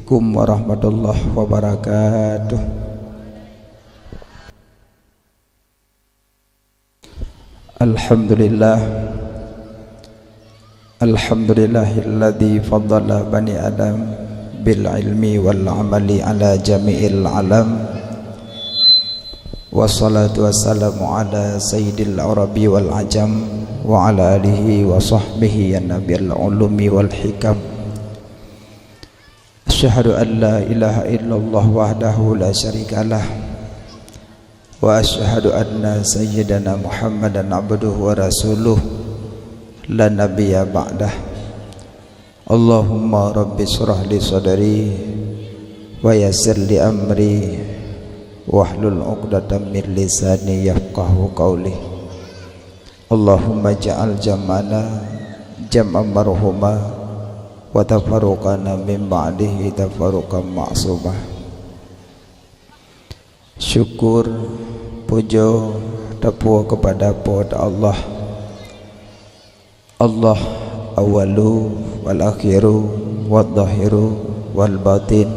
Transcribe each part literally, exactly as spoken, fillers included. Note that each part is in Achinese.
Assalamualaikum warahmatullahi wabarakatuh. Alhamdulillah. Alhamdulillahilladzi faddala bani Adam bil ilmi wal amali ala jami'il alam. Wassalatu wassalamu ala sayyidil arabi wal ajam wa ala alihi wa sahbihi ya nabiyal ulumi wal hikam. Asyhadu an la ilaha illallah wahdahu la syarikalah. Wa asyhadu anna sayyidana Muhammadan abduhu wa rasuluh la nabiyya ba'dah. Allahumma rabbi shrah li sadri wa yassir li amri wahlul 'uqdatam min lisani yafqahu qauli. Allahumma ja'al jam'ana jam'an marhuma wa tafarruqana min ba'dihi tafarruqan ma'suma. Syukur, pujoe, teupuwoe keupada Po teu Allah. Allah awwalu wal akhiru wal zahiru wal batin.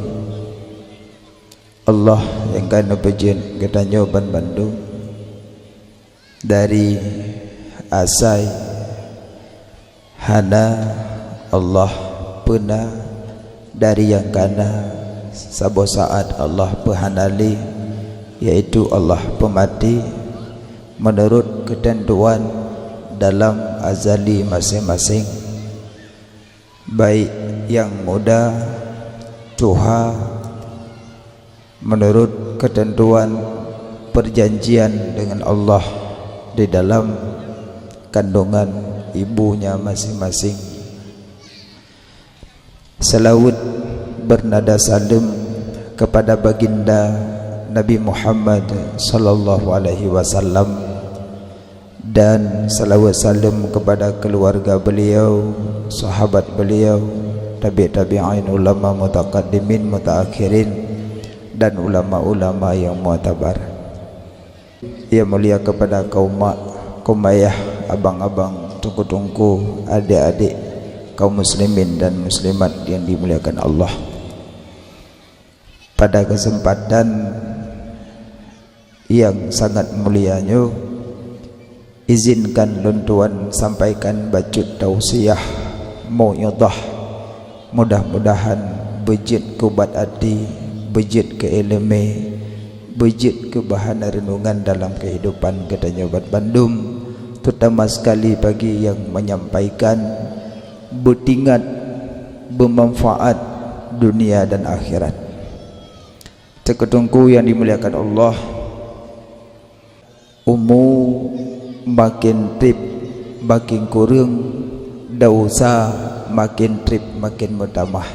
Allah nyang ka neupeujeuet geutanyoe banmandum dari asai hana, Allah peuna, dari nyang kana, saboh saát Allah peuhana lé, yaitu Allah peumaté, meunurot keuteuntuan dalam azali maséng-maséng, baik nyang muda, tuha, meunurot keuteuntuan peurjanjian deungon Allah di dalam kandungan ibunya maséng-maséng. Seulaweuet beunada saleuem keupada Baginda Nabi Muhammad sallallahu alaihi wasallam, dan seulaweuet saleuem keupada keuluwarga beuliau, sahabat beuliau, tabi' tabi'in, ulama mutaqaddimin, mutaakhirin, dan ulama-ulama nyang mu'tabar. Nyang mulia keupada kaum mak, kaum ayah, abang-abang, teungku-teungku, adék-adék, kaum muslimin dan muslimat nyang dimuliakan Allah. Pada keuseumpatan nyang sangat mulia nyoe, izinkan lôn tuan sampaikan bacut tausiah, mau'idhah, mudah-mudahan beujeuet keu ubat até, beujeuet keu iéleumé, beujeuet keu bahan reunungan dalam keuhidupan geutanyoe banmandum, teutama seukali bagi nyang meunyampaikan, beutingat, beumanfaat dunia dan akhirat. Teungku-teungku nyang dimuliakan Allah, umu maken treb maken kureueng, desya maken treb maken meutamah.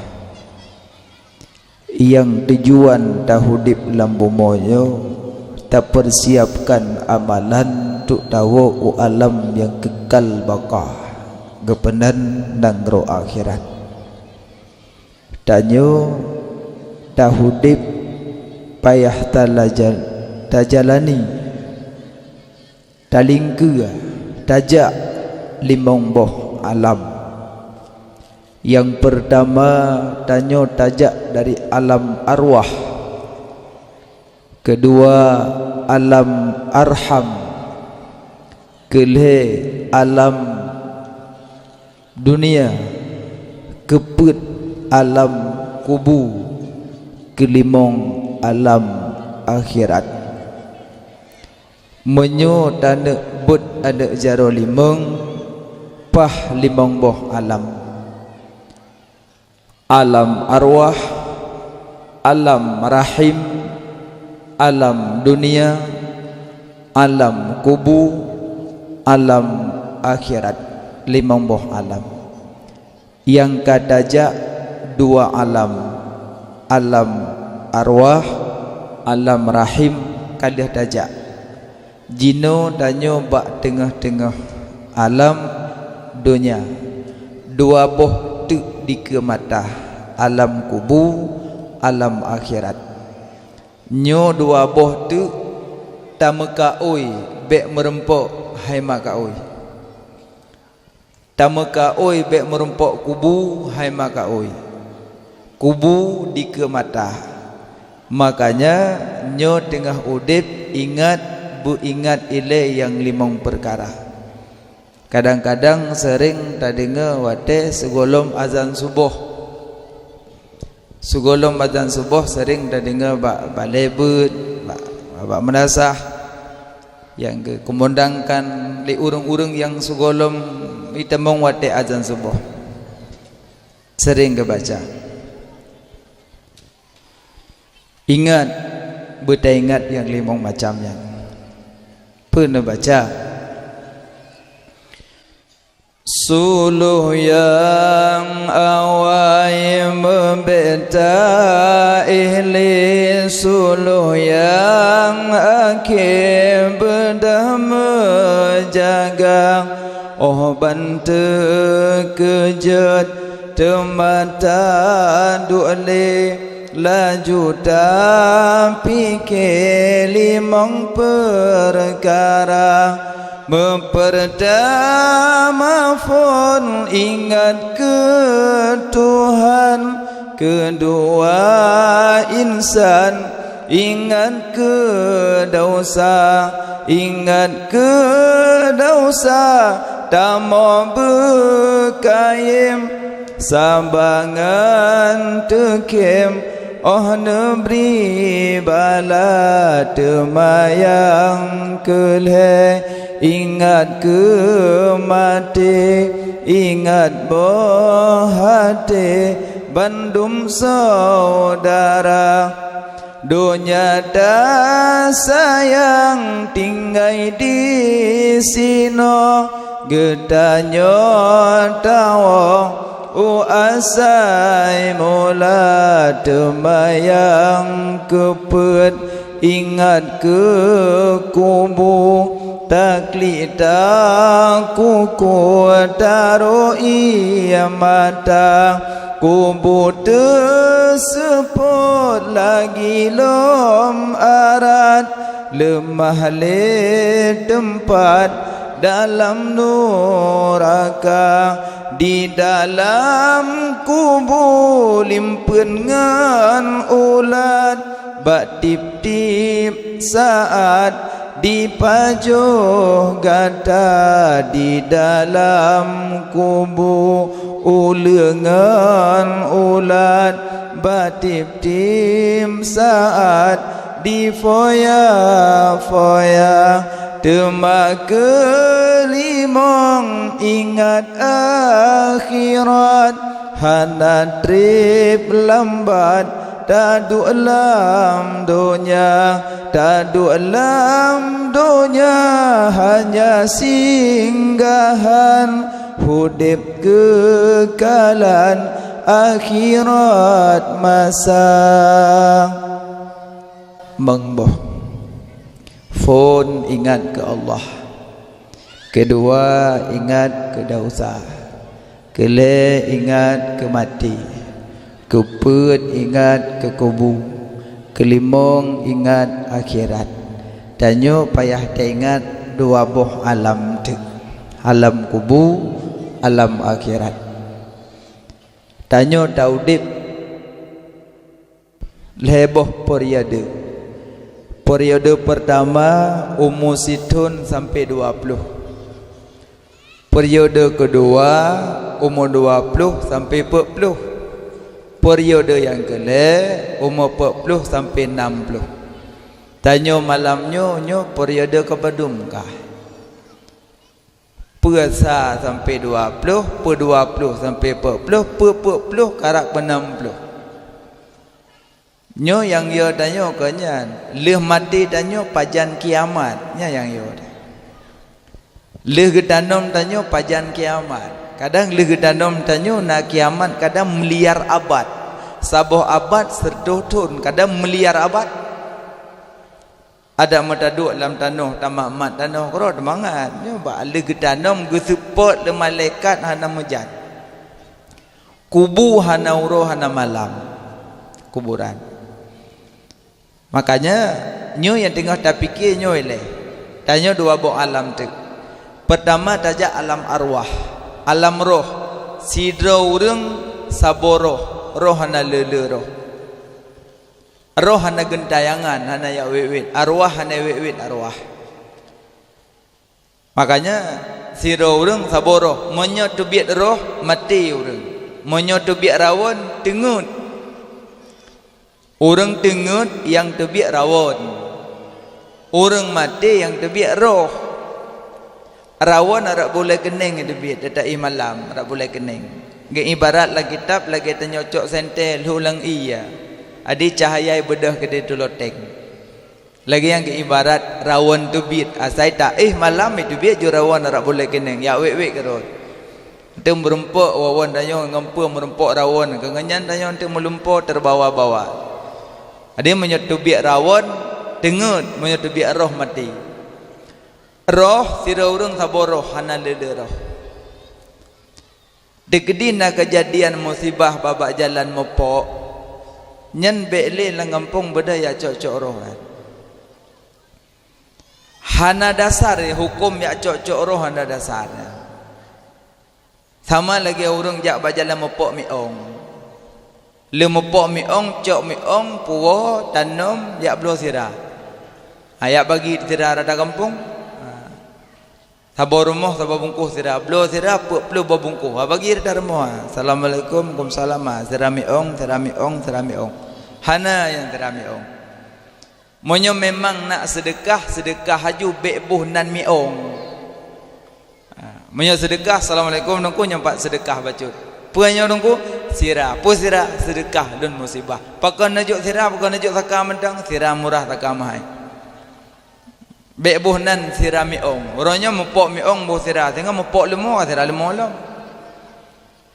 Nyang tujuan taudeb lam bumoe nyoe, tapeusiapkan amalan untuk tawoe u alam nyang keukal baqa, geupeunyan nanggroe akhirat. Tanyoe taudeb payah talaja-, tajalani, talingkeue, tajak limong boh alam. Nyang peurtama, tanyoe tajak dari alam arwah. Keudua, alam arham. Keulhée, alam dunia. Keupeuet, alam kubu. Keulimong, alam akhirat. Meunyoe taneuk beuet aneuk jaroe limong, paih limong boh alam. Alam arwah, alam rahim, alam dunia, alam kubu, alam akhirat, limong boh alam. Nyang ka tajak dua alam, alam arwah, alam rahim ka lheueh tajak. Jinoe tanyoe bak teungoh-teungoh alam donya. Dua boh teuk dikeue mata, alam kubu, alam akhirat. Nyoe dua boh teuk tameukaôi bék meurumpok hai makaôi. Tameukaôi bék meurumpok kubu hai makaôi. Kubu dikeue mata. Makanya nyoe teungoh udeb, ingat, beuingat ilée nyang limong peukara. Kadang-kadang seuréng tadeungoe watée sigohlom azan suboh. Sigohlom azan suboh seuréng tadeungoe bak balée beuet, bak, bak meunasah nyang geukumandangkan lé ureuëng-ureuëng nyang sigohlom itamong watée azan suboh. Seuréng geubaca. Ingat, beutaingat nyang limong macam nyan. Peue neubaca? Suluh nyang awai meubeta, éh lé suluh nyang akhé beudah meujaga. Óh ban teukeujot teuma taduek lé, laju tapike limong peukara. Meupeurtama phon ingat keu Tuhan, keudua insan ingat keu desya, ingat keu desya tamong beukayém. Sabangan teukhém óh neubri bala, teuma nyang keu lhée ingat keu maté, ingat boh até bandum syedara. Donya tasayang tinggai disinoe, geutanyoe tawoe u asai mula. Teuma nyang keupeuet ingat keu kubu, taklik takuku taroh ié mata. Kubu teuseupôt lagi lom arat, leumah lé teumpat dalam nuraka. Di dalam kubu limpeuen ngon ulat, bak tieb-tieb saat dipajoh gata. Di dalam kubu uleueng ngon ulat, bak tieb-tieb saat difoya-foya. Teuma keulimong ingat akhirat, hana treb lambat taduek lam donya. Taduek lam donya hanya singgahan, udeb keukalan akhirat masa. Meuboh. Phon ingat keu Allah. Keudua ingat keu desya. Keulhée ingat keu maté. Keupeuet ingat keu kubu. Keulimong ingat akhirat. Tanyoe payah taingat dua boh alam teuk. Alam kubu, alam akhirat. Tanyoe taudeb lhée boh periode. Periode peurtama umu sithon sampoe dua ploh. Periode keudua umu dua ploh sampoe peuet ploh. Periode nyang keulhée umu peuet ploh sampoe nam ploh. Tanyoe malam nyoe, nyoe periode keupadum kah? Peusa sampoe dua ploh, peudua ploh sampoe peuet ploh, peupeuet ploh karab peunam ploh. Nyoe nyang yo tanyoe keu nyan, lheueh maté tanyoe pajan kiamat, nyan nyang yo. Lheueh geutanom tanyoe pajan kiamat. Kadang lheueh geutanom tanyoe na kiamat, kadang miliar abad. Saboh abad seratus thon, kadang miliar abad. Adak meutaduek lam tanoh, tamat-mat tanoh keudroe teumangat. Nyoe bak lheueh geutanom geuseupôt lé malaikat hana meujan. Kubu hana uroe hana malam. Kuburan. Makanya, nyoe nyang teungoh tapike nyoe ilée. Tanyoe dua boh alam teuk. Peurtama tajak alam arwah, alam roh. Sidroe ureuëng saboh roh. roh hana le-le roh. Roh hana geuntayangan, hana jak wét-wét. Arwah hana wét-wét arwah. Makanya, sidroe ureuëng saboh roh. Meunyoe teubiet roh, maté ureuëng. Meunyoe teubiet rawon, teungeut. Ureuëng teungeut nyang teubiet rawon. Ureuëng maté nyang teubiet roh. Rawon rab buleuen keuneng teubiet, teuta éh malam rab buleuen keuneng. Geuibarat lam kitab lagée tanyoe cok sentée lhok lam ié. Adi cahaya beudôh keudeh tuloteng. Lagée nyang geuibarat rawon teubiet, asai taéh malam teubiet ju rawon rab buleuen keuneng, jak wét-wét keudroe. Teuh meureumpok rawon tanyoe ngon peue meureumpok rawon, keu nyan tanyoe teuh meulumpo teubawa-bawa. Adi meunyoe teubiet rawon, teungeut, meunyoe teubiet roh maté. Roh, sidroe ureuëng saboh roh, hana le-le roh. Teukeudi na keujadian musibah babak jalan meupok, nyan bék lé lam gampông beudôh jak cok-cok roh nyan. Hana dasar huköm jak cok-cok roh, hana dasar. Sama lagée ureuëng jak bak jalan meupok miong. Lé meupok miong, cok miong, puwoe, tanom, jak bloe sira. Ha, jak bagi sira rata gampông. Ha. Saboh rumoh saboh bungkôh sira, bloe sira peuet ploh boh bungkôh. Ha, bagi rata rumoh. Ha. Assalamualaikum, waalaikumsalam. Ha, sira miong, sira miong, sira miong. Hana nyang sira miong. Meunyoe memang nak seudeukah, seudeukah laju bék boh nan miong. Ha, meunyoe seudeukah, "Assalamualaikum, Teungku, nyoe pat seudeukah bacut." "Peue nyoe, Teungku?" "Sira." "Peue sira?" "Seudeukah lôn musibah." "Pakon neujok sira, pakon neujok saka mantong?" "Sira murah, saka mahai." Bék boh nan sira miong. Uroe nyoe meupok miong boh sira, sehingga meupok leumo, sira leumo lom.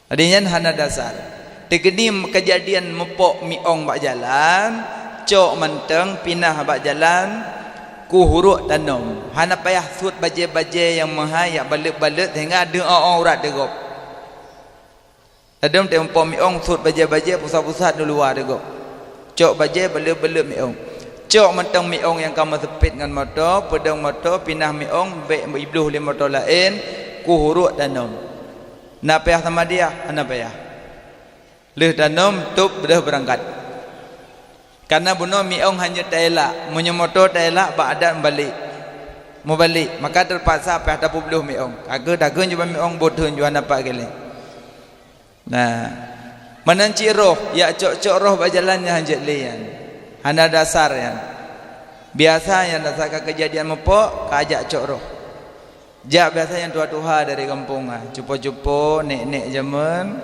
Jadi nyan hana dasar. Teukeudi keujadian meupok miong bak jalan, cok mantong pinah bak jalan, kuhurok tanom. Hana payah sut bajée-bajée nyang meuhai jak baleuet-baleuet sehingga deuh-o-o urat teugob. Ladôm teuh meupok miong sut bajée-bajée pusat-pusat di luwa teugob. Cok bajée baleuet-baleuet miong. Cok mantong miong nyang ka meuseupet ngon moto, peudong moto, pinah miong bék ibloh lé moto laén, kuhurok tanom. Na payah samadiah? Hana payah. Lheueh tanom, tôb, deuh beurangkat. Kareuna bunoe miong hana jeuet taelak. Meunyoe moto taelak, bak adat meubalek. Meubalek, maka teupaksa payah tapeubloh miong. Ka kheueh, ka kheueh jubah miong boh thon jua napak geuléng. Nah, meunan cit roh, jak cok-cok roh bak jalan nyan hana jeuet lé nyan. Hana dasar nyan. Biasa nyan dasar ka keujadian meupok, ka jak cok roh. Jak biasa nyang tuha-tuha dari gampông, ah, cupo-cupo, nek-nek jameun,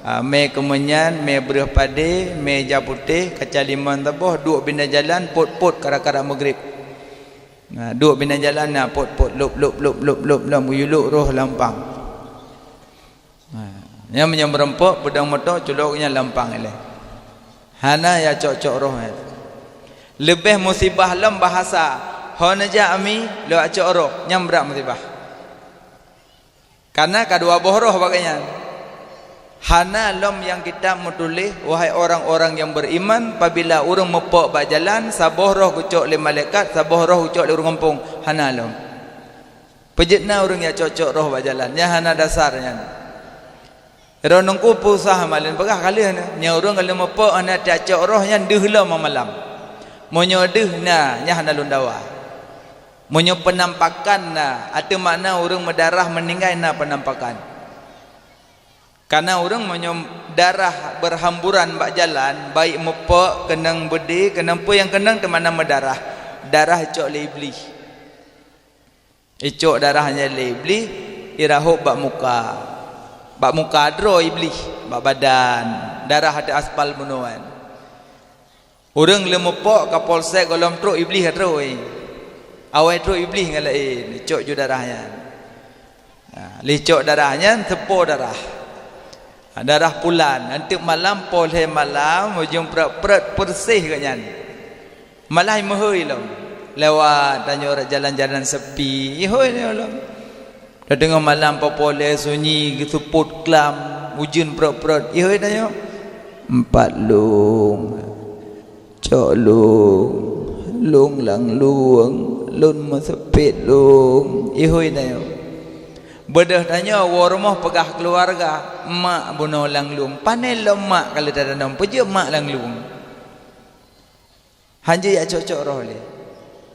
ah, mé keumeunyan, mé breueh padé, mé ja putéh, kaca limong saboh, duek binéh jalan, pot-pot, kara-kara meugrib. Nah, duek binéh jalan, nah, pot-pot, lop, lop, lop, lop, lop, lop, geuyue lop roh lam pang. Ha, nyan meunyoe meurumpok, peudong moto, culok nyan lam pang ilée. Hana jak cok-cok roh nyan. Leubeh musibah lom bahasa, ho neujak ami, lôn jak cok roh, nyan brat musibah. Kareuna ka dua boh roh bak gobnyan. Hana lom nyang kitab meutuléh, wahai orang-orang yang beriman, pabila ureuëng meupok bak jalan, saboh roh geucok lé malaikat, saboh roh geucok lé ureuëng gampông, hana lom. Peue jeuet na ureuëng jak cok-cok roh bak jalan, nyan hana dasar nyan. Droeneuh Teungku peue usah malén peugah ka lheueh nyan. Nyan ureuëng ka lheueh meupok hana jak cok roh nyan deuh lom malam. Meunyoe deuh na, nyan hana lôn dawa. Meunyoe peunampakan na, ateueh makna ureuëng meudarah meuninggai na peunampakan. Kareuna ureuëng meunyoe darah beuhamburan bak jalan, baik meupok, keunong beudé, keunong peue nyang keunong teuma na meudarah. Darah icok lé Iblih. Icok darah nyan lé Iblih, irahôb bak muka. Bak muka droe Iblih, bak badan, darah ateueh aspal bunoe nyan. Ureuëng lheueh meupok ka polsek gohlom trok Iblih ka trok, eh. Awai trok Iblih ngon laén, icok ju darah nyan. Ha, lheueh cok darah nyan, teupo darah. Ha, darah pulan, nyan teuk malam, poh lhée malam, ujong prot-prot peureuseh gobnyan. Malah meuhôi lom. Lewat tanyoe jalan-jalan sepi, ihôi tanyoe lom. Tadeungoe malam poh-poh lhée sunyi geuseupôt klam, ujeuen prot-prot, ihôi tanyoe. Empat lôn, cok lôn, lôn lam lueng, lôn meuseupet lôn, ihôi tanyoe. Beudôh tanyoe woe rumoh peugah keuluwarga, mak bunoe lam lueng. Pané lom mak ka lheueh tatanom, peujeuet mak lam lueng. Hanjeuet jak cok-cok roh lé.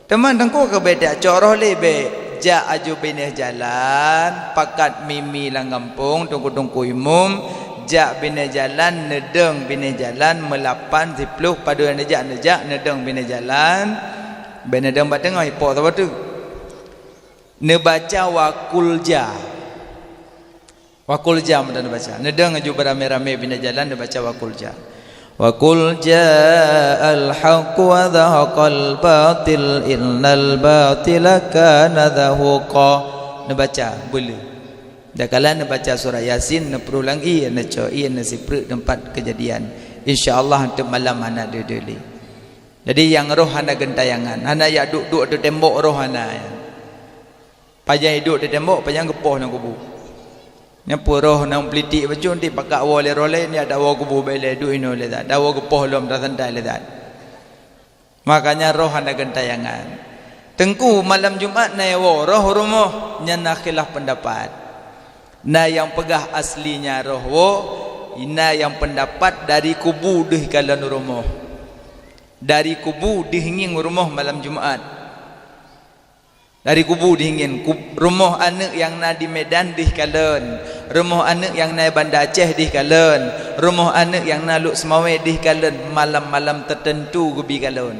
Teuma teungku keu bék jak cok roh lé, bék jak aju binéh jalan, pakat mimi lam gampông, teungku-teungku imum, jak binéh jalan, neudeueng binéh jalan, meulapan, siploh, padub nyang neujak, neujak, neudeueng binéh jalan, bék neudeueng bak teungoh, ipok saboh teuk. Neubaca wa qul ja. Wa qul ja meunan neubaca. Neudeueng aju beuramé-ramé binéh jalan neubaca wa qul ja. Wa qul ja'al haqq wa zahaqal batil innal batila kana zahuqa. Neubaca beuleu. Dakala neubaca surat Yasin, neuprôh lam ié, neucok ié, neusipreuk teumpat keujadian. Insya Allah teuk malam hana deuh-deuh lé. Jadi nyang roh hana geuntayangan, hana jak duek-duek ateueh tembok roh hana. Pajan iduek di tembok, pajan geupoh lam kubu. Nyan peue roh nyang peulitik bacut, di pakak woe lé roh laén, di adak woe kubu bék lé duek inoe lé that, dak woe geupoh lom tasantai lé that. Makanya roh hana geuntayangan. Teungku, malam Jumat na woe roh rumoh, nyan na khilaf peundapat. Na nyang peugah aslinya roh woe, na nyang peundapat dari kubu deuh kalon rumoh. Dari kubu deuh ngieng rumoh malam Jumat. Dari kubu dingin, kub-, rumoh aneuëk nyang na di Medan dih kalon, rumoh aneuëk nyang na Banda Aceh dih kalon, rumoh aneuëk nyang na Lhokseumawe dih kalon, malam-malam teuteuntu geubi kalon.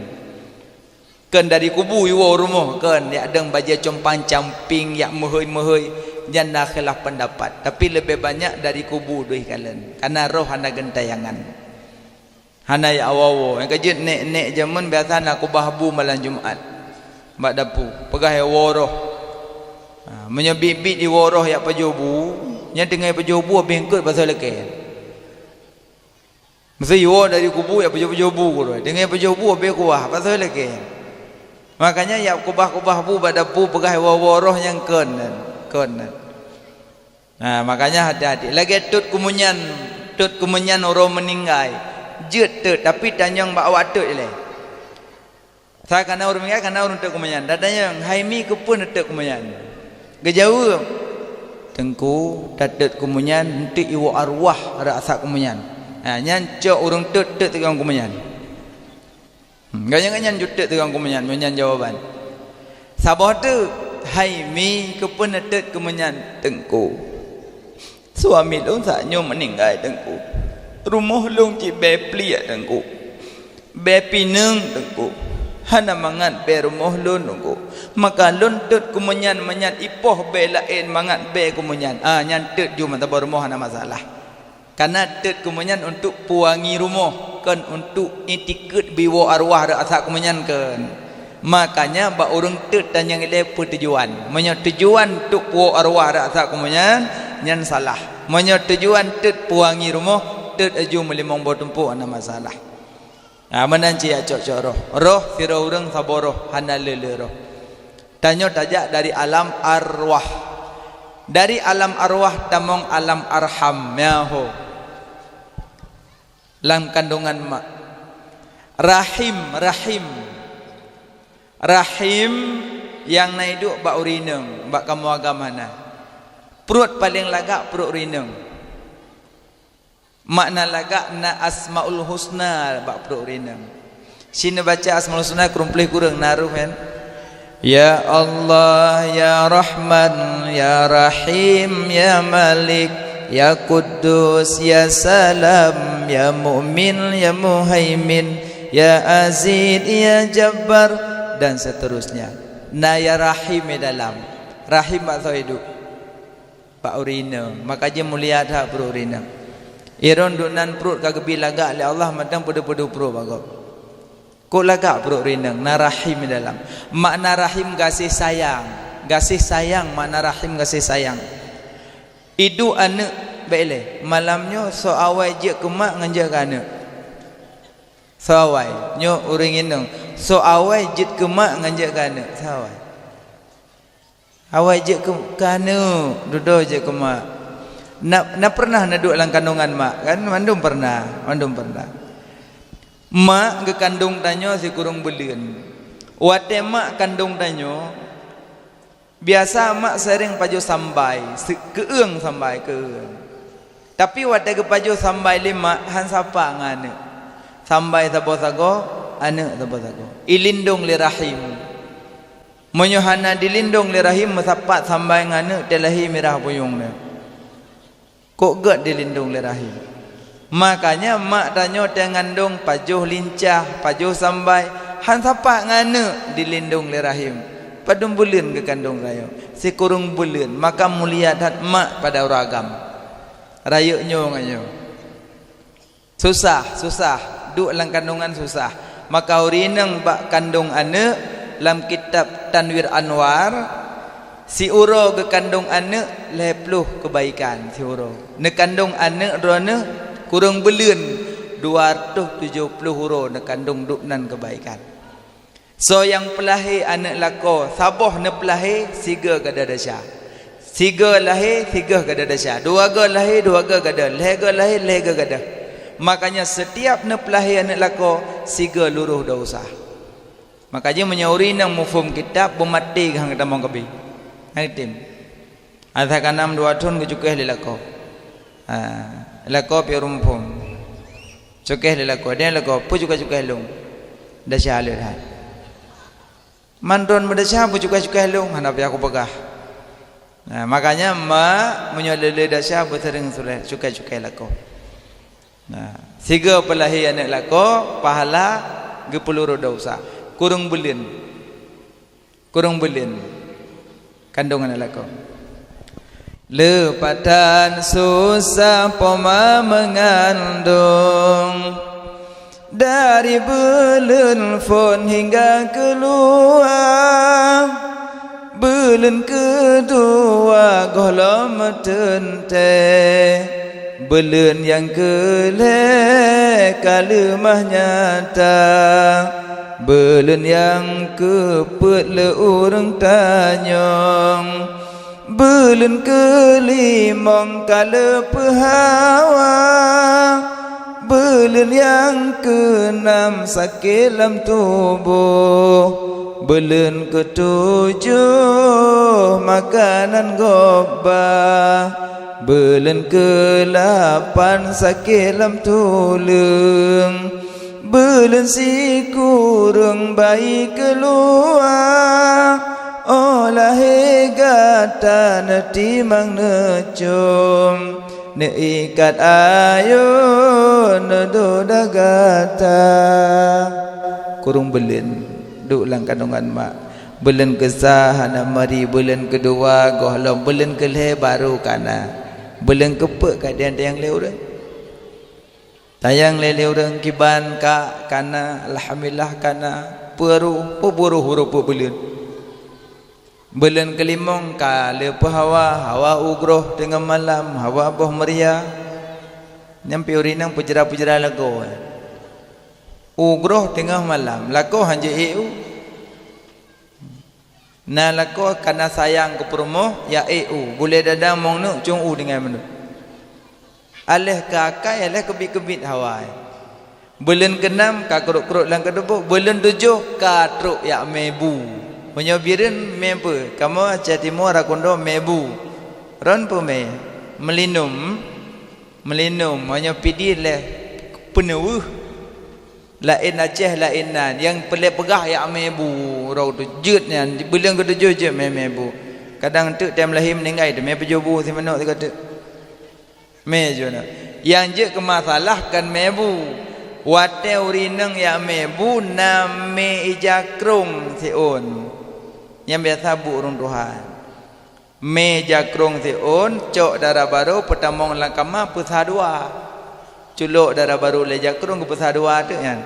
Kon dari kubu iwoe rumoh, kon jak dong bajée compang-camping, jak meuhôi-meuhôi, nyan na khilaf peundapat. Tapi leubeh banyak dari kubu dih kalon, kareuna roh hana geuntayangan. Hana jak woe-woe. Nyang ka jeuet nék-nék jameun biasa na kubah bu malam Jumat bak dapu. Peugah woe roh. Ha, meunyoe biet-biet iwoe roh jak pajoh bu, nyan teungoh pajoh bu habéh eungkôt pasoe lakée. Meusé iwoe dari kubu jak pajoh-pajoh bu keudroe. Teungoh pajoh bu habéh kuah pasoe lakée. Makanya jak kubah-kubah bu bak dapu peugah woe-woe roh nyang kon nyan. Kon nyan. Nah, makanya hati-hati. Lagée tot keumeunyan, tot keumeunyan uroe meuninggai. Jeuet tot, tapi tanyong bak awak tot ilée. Sa kana ureuëng meuninggai, kana ureuëng tot keumeunyan. Tatanyong, "Hai mi, keupeue neutot keumeunyan?" Geujaweueb, "Teungku, tatot keumeunyan, eunteuk iwoe arwah rasa keumeunyan." Ha, nyan cok ureuëng tot, tot tukang keumeunyan. Hmm, gobnyan-gobnyan jutot tukang keumeunyan, meunyan jawaban. Saboh teuk, "Hai mi, keupeue neutot keumeunyan?" "Teungku, suami lôn saat nyoe meuninggai, Teungku. Rumoh lôn cit bée pliek, Teungku. Bée pineung, Teungku. Hana mangat bée rumoh lôn, Teungku. Maka lôn tot keumeunyan, meunyan ipoh bée laén mangat bée keumeunyan." Ah, nyan tot ju meusaboh rumoh hana masalah. Kareuna tot keumeunyan untuk peuwangi rumoh, kon untuk itikeuet biwoe arwah rasa keumeunyan kon. Makanya bak ureuëng tot tanyong ilée peue tujuan. Meunyoe tujuan untuk peuwoe arwah rasa keumeunyan, nyan salah. Meunyoe tujuan tot peuwangi rumoh, tot aju meulimong boh tumpok hana masalah. Ha, meunan cit jak cok-cok roh. Roh sidroe ureuëng saboh roh, hana le-le roh. Tanyoe tajak dari alam arwah. Dari alam arwah tamong alam arham, nyan ho. Lam kandungan mak. Rahim, rahim. Rahim nyang na iduek bak ureuëng inong, bak kamoe agam hana. Pruet paleng lagak pruet ureuëng inong. Makna lagak na Asmaul Husna bak pruet ureuëng inong. Sineuk baca Asmaul Husna keurumpléh kureueng na roh nyan. Ya Allah, ya Rahman, ya Rahim, ya Malik, ya Quddus, ya Salam, ya Mu'min, ya Muhaimin, ya Aziz, ya Jabbar, dan seterusnya. Na ya Rahim di dalam. Rahim bak soe iduek? Bak ureuëng inong, maka jih mulia that pruet ureuëng inong. Iron duek nan pruet ka geubi lagak lé Allah mantong peuduek-peuduek pruet bak gob. Kok lagak pruet ureuëng inong, na rahim di dalam. Makna rahim gaséh sayang. Gaséh sayang, makna rahim gaséh sayang. Iduek aneuëk bék lé, malam nyoe soe awai jeuet keu mak ngon jeuet keu aneuëk. Soe awai, nyoe ureuëng inong, soe awai jeuet keu mak ngon jeuet keu aneuëk, soe awai. Awai jeuet keu, keu aneuëk, dudoe jeuet keu mak. Na, na pernah neuduek lam kandungan mak, kan? Mandum pernah, mandum pernah. Mak geukandong tanyoe sikureueng buleuen. Watée mak kandong tanyoe, Biasa mak sering pajoh sambai, se-, keueung sambai, keueung. Tapi watée geupajoh sambai lé mak, han sapak ngon aneuëk. Sambai saboh sagoe, aneuëk saboh sagoe. Ilindong lé rahim. Meunyoe hana dilindong lé rahim, meusapat sambai ngon aneuëk, teulahé mirah buyong nyan. Kok gét dilindong lé rahim. Makanya mak tanyoe teuh ngandong pajoh lincah, pajoh sambai, han sapat ngon aneuëk dilindong lé rahim. Padum buleuen geukandong rayeuk? Sikureueng buleuen, maka mulia that mak pada ureuëng agam. Rayeuk nyoe ngon nyoe. Susah, susah. Duek lam kandongan susah. Maka ureuëng inong bak kandong aneuëk, lam kitab Tanwir Anwar, siuroe geukandong aneuëk lhée ploh keubaikan siuroe. Neukandong aneuëk droeneueh kureueng buleuen, dua ratus tujoh ploh uroe neukandong duek nan keubaikan. Soe nyang peulahé aneuëk lakoe, saboh neupeulahé, sigoe gadôh desya. Sigoe lahé, sigoe gadôh desya. Dua goe lahé, dua goe gadôh. Lhée goe lahé, lhée goe gadôh. Makanya setiap neupeulahé aneuëk lakoe, sigoe luroh desya. Makanya meunyoe ureuëng nyang muphom kitab, beumaté geuh han geutamong keubé. Han geutem. Asai ka nam dua thon geucukéh lé lakoe. Ha, lakoe pih ureuëng muphom. Cukéh lé lakoe, dan lakoe, peue cukéh-cukéh lôn? Desya lé that. Mantong meudesya, peue cukéh-cukéh lôn? Hana payah kupeugah. Nah, makanya mak, meunyoe le-le desya, beuseuring suleh cukéh-cukéh lakoe. Nah, sigoe peulahé aneuëk lakoe, pahala geupeulurôh desya. Kureueng buleuen. Kureueng buleuen kandong aneuëk lakoe. Le patan susah poma meungandong, dari buleuen phon hingga keuluwa. Buleuen keudua gohlom meuteuntée, buleuen nyang keu lhée ka leumah nyata. Buleuen nyang keupeuet le ureuëng tanyong, buleuen keulimong ka leupeu hawa, buleuen nyang keunam sakét lam tuboh, buleuen keutujoh makanan gob ba, buleuen keulapan sakét lam tuleueng. Buleuen sikureueng bayi keuluwa, óh lahé gata neutimang neucom, neuikat ayôn neudoda gata. Kureueng buleuen duek lam kandongan mak. Buleuen keusa hana meuri, buleuen keudua gohlom, buleuen keulhée barô kana. Buleuen keupeuet ka tayang-tayang lé ureuëng. Tayang lé, lé ureuëng kiban ka kana, alhamdulillah kana, peue roh, peue buroh uroe peue buleuen. Buleuen keulimong ka leupeu hawa, hawa ugroh teungoh malam, hawa boh meuria. Nyan pih ureuëng inong peujra-peujra lagoe. Ugroh teungoh malam, lakoe han jeuet ék u. Na lakoe kana sayang keu peurumoh, jak ék u, bulée dadang mong neuk cung u tinggai mandum. Aléh keu akai, aléh keubiet-keubiet hawa. Buleuen keunam ka krot-krot lam keutuboh, buleuen tujoh ka trok jak mé bu. Meunyoe Bireuen mé peue, kamoe Aceh Timu, Rakundo mé bu. Ron peue mé? Meulinum. Meulinum, meunyoe Pidie lé peuneuweuh. Laén Aceh, laén nan. Nyang peureulée peugah jak mé bu, uroe tu jeuet nyan, buleuen keutujoh jeuet mé, mé bu. Kadang teuk tem lahé meuninggai teumé peujoh bu simanok sigoe teuk. Mé jeuet na. Nyang jeuet keu masalah kon mé bu. Watée ureuëng inong jak mé bu, na mé ija krong siôn. Nyang biasa bu ureuëng tuha. Mé ija krong siôn, cok dara barô, peutamong lam kama, peusa dua. Culok dara barô lé ija krong, geupeusa dua teuk nyan.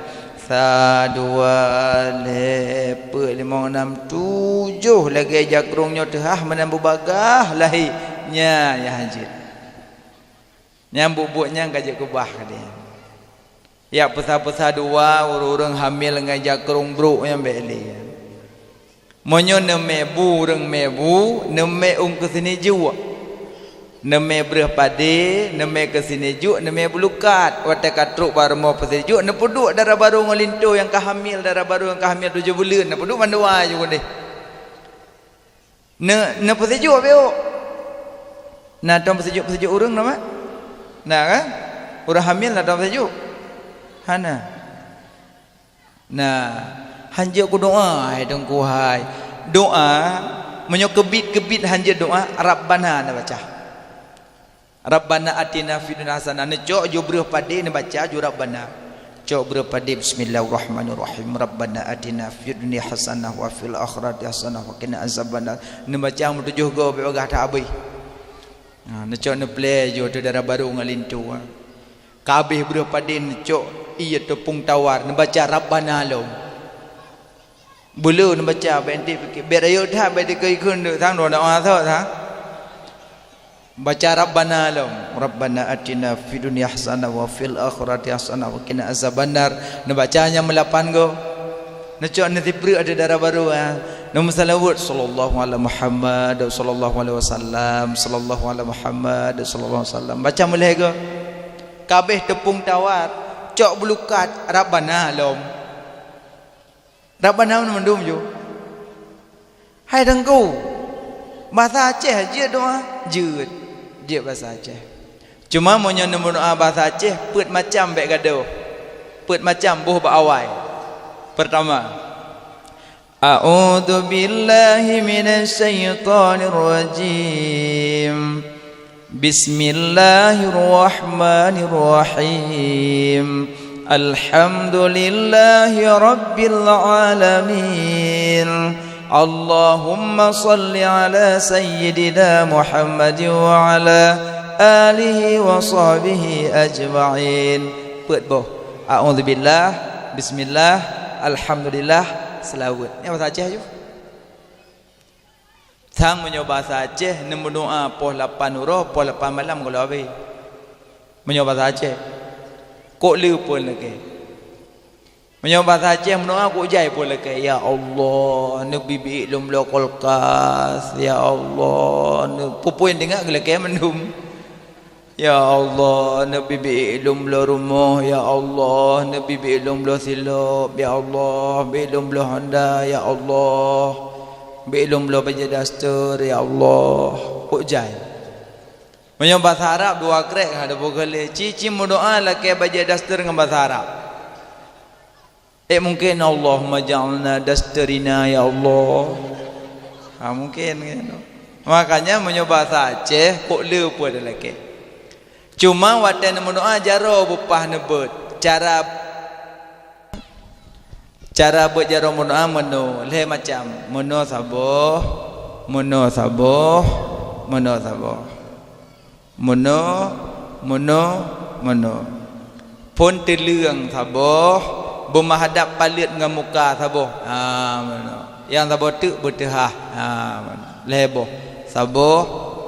Sa, dua, lhée, peuet, limong, nam, tujoh lagée ija krong nyoe teuhah meunan beubagaih lahé. Nyan nyang hanjeuet. Nyang buet-buet nyan ka jeuet keubah keudeh. Jak peusa-peusa dua ureuëng-ureuëng hamil ngon ija krong brok nyan bék lé. Meunyoe neumé bu ureuëng mé bu, neumé ôn keu sini juek. Neumé breueh padé, neumé keu sini juek, neumé bulukat. Watée ka trok bak rumoh peusijuek, neupeuduek dara barô ngon linto nyang ka hamil, dara barô nyang ka hamil tujoh buleuen, neupeuduek mandua ju keudeh. Ne, neupeusijuek piôh. Na tom peusijuek-peusijuek ureuëng na, Mak? Na kan? Ureuëng hamil na tom peusijuek? Hana. Nah, hanjeuet kudoa, hai Teungku hai. Doa, meunyoe keubiet-keubiet hanjeuet doa, Rabbana neubaca. Rabbana atina fid dunya hasanah. Neucok ju breuh padé neubaca ju Rabbana. Cok breuh padé, Bismillahirrahmanirrahim. Rabbana atina fid dunya hasanah wa fil akhirati hasanah wa qina azabannar. Neubaca meutujoh goe bèk bagah that abéh. Ha, neucok neuplè ju ateueh dara barô ngon linto, ha. Ka abéh breuh padé neucok ié teupông tawar, neubaca Rabbana lom. Beuleu neubaca, bèk enteuk pike, bèk rayeuk that, bèk dikeue-keue neuk sang droe na thot, ha. Baca Rabbana lom. Rabbana atina fid dunya hasanah wa fil akhirati hasanah wa qina azabannar. Neubaca nyang meulapan goe. Neucok neusipreuk ateueh dara barô, ha. Neumeusalaweuet, sallallahu ala Muhammad, sallallahu alaihi wasallam, sallallahu ala Muhammad, sallallahu alaihi wasallam. Baca meulhèe goe. Ka abéh teupông tawar, cok beulukat, Rabbana lom. Rabbana mandum ju. Hai Teungku, basa Aceh jeuet doa? Jeuet. Jeuet basa Aceh. Cuma meunyoe neumeudoa basa Aceh, peuet macam bèk gadôh. Peuet macam boh bak awai. Peurtama, A'udzubillahi minasyaitonirrajim. Bismillahirrahmanirrahim. Alhamdulillahi rabbil alamin. Allahumma salli ala sayyidina Muhammadin wa ala alihi wa sahbihi ajma'in. Peuet boh. A'udzubillah, bismillah, alhamdulillah, seulaweuet. Nyan basa Aceh ju. Sang meunyoe basa Aceh neumeudoa poh lapan uroe, poh lapan malam gohlom abéh. Meunyoe basa Aceh, kok le phôn lakèe. Meunyoe basa Aceh meudoa kok jai phôn lakèe, "Ya Allah, neubi biék lôn bloe kulkas, ya Allah, neu-," peue-peue nyang teuingat geulakèe mandum. Ya Allah, neubi biék lôn bloe rumoh, ya Allah, neubi biék lôn bloe silop, ya Allah, biék lôn bloe honda, ya Allah, biék lôn bloe bajèe daster, ya Allah. Kok jai. Meunyoe basa Arab dua krek, ha, dua boh kali. Ci-ci meudoa lakèe bajèe daster ngon basa Arab. Eh, mungkin, "Allahumma ja'alna dastarina, ya Allah." Ha, mungkin, kan? Makanya, meunyoe basa Aceh, kok le peue lakèe. Cuma watèe neumeudoa, jaroe beupah neubeuet. Cara, cara beuet jaroe meudoa meunoe, lhèe macam. Meunoe saboh, meunoe saboh, meunoe saboh. Meunoe, meunoe, meunoe. Phôn teuleueng saboh, beumeuhadab paleuet ngon muka saboh. Ha, meunoe. Nyang saboh teuk beuteuhah. Ha, meunoe. Lhèe boh. Saboh,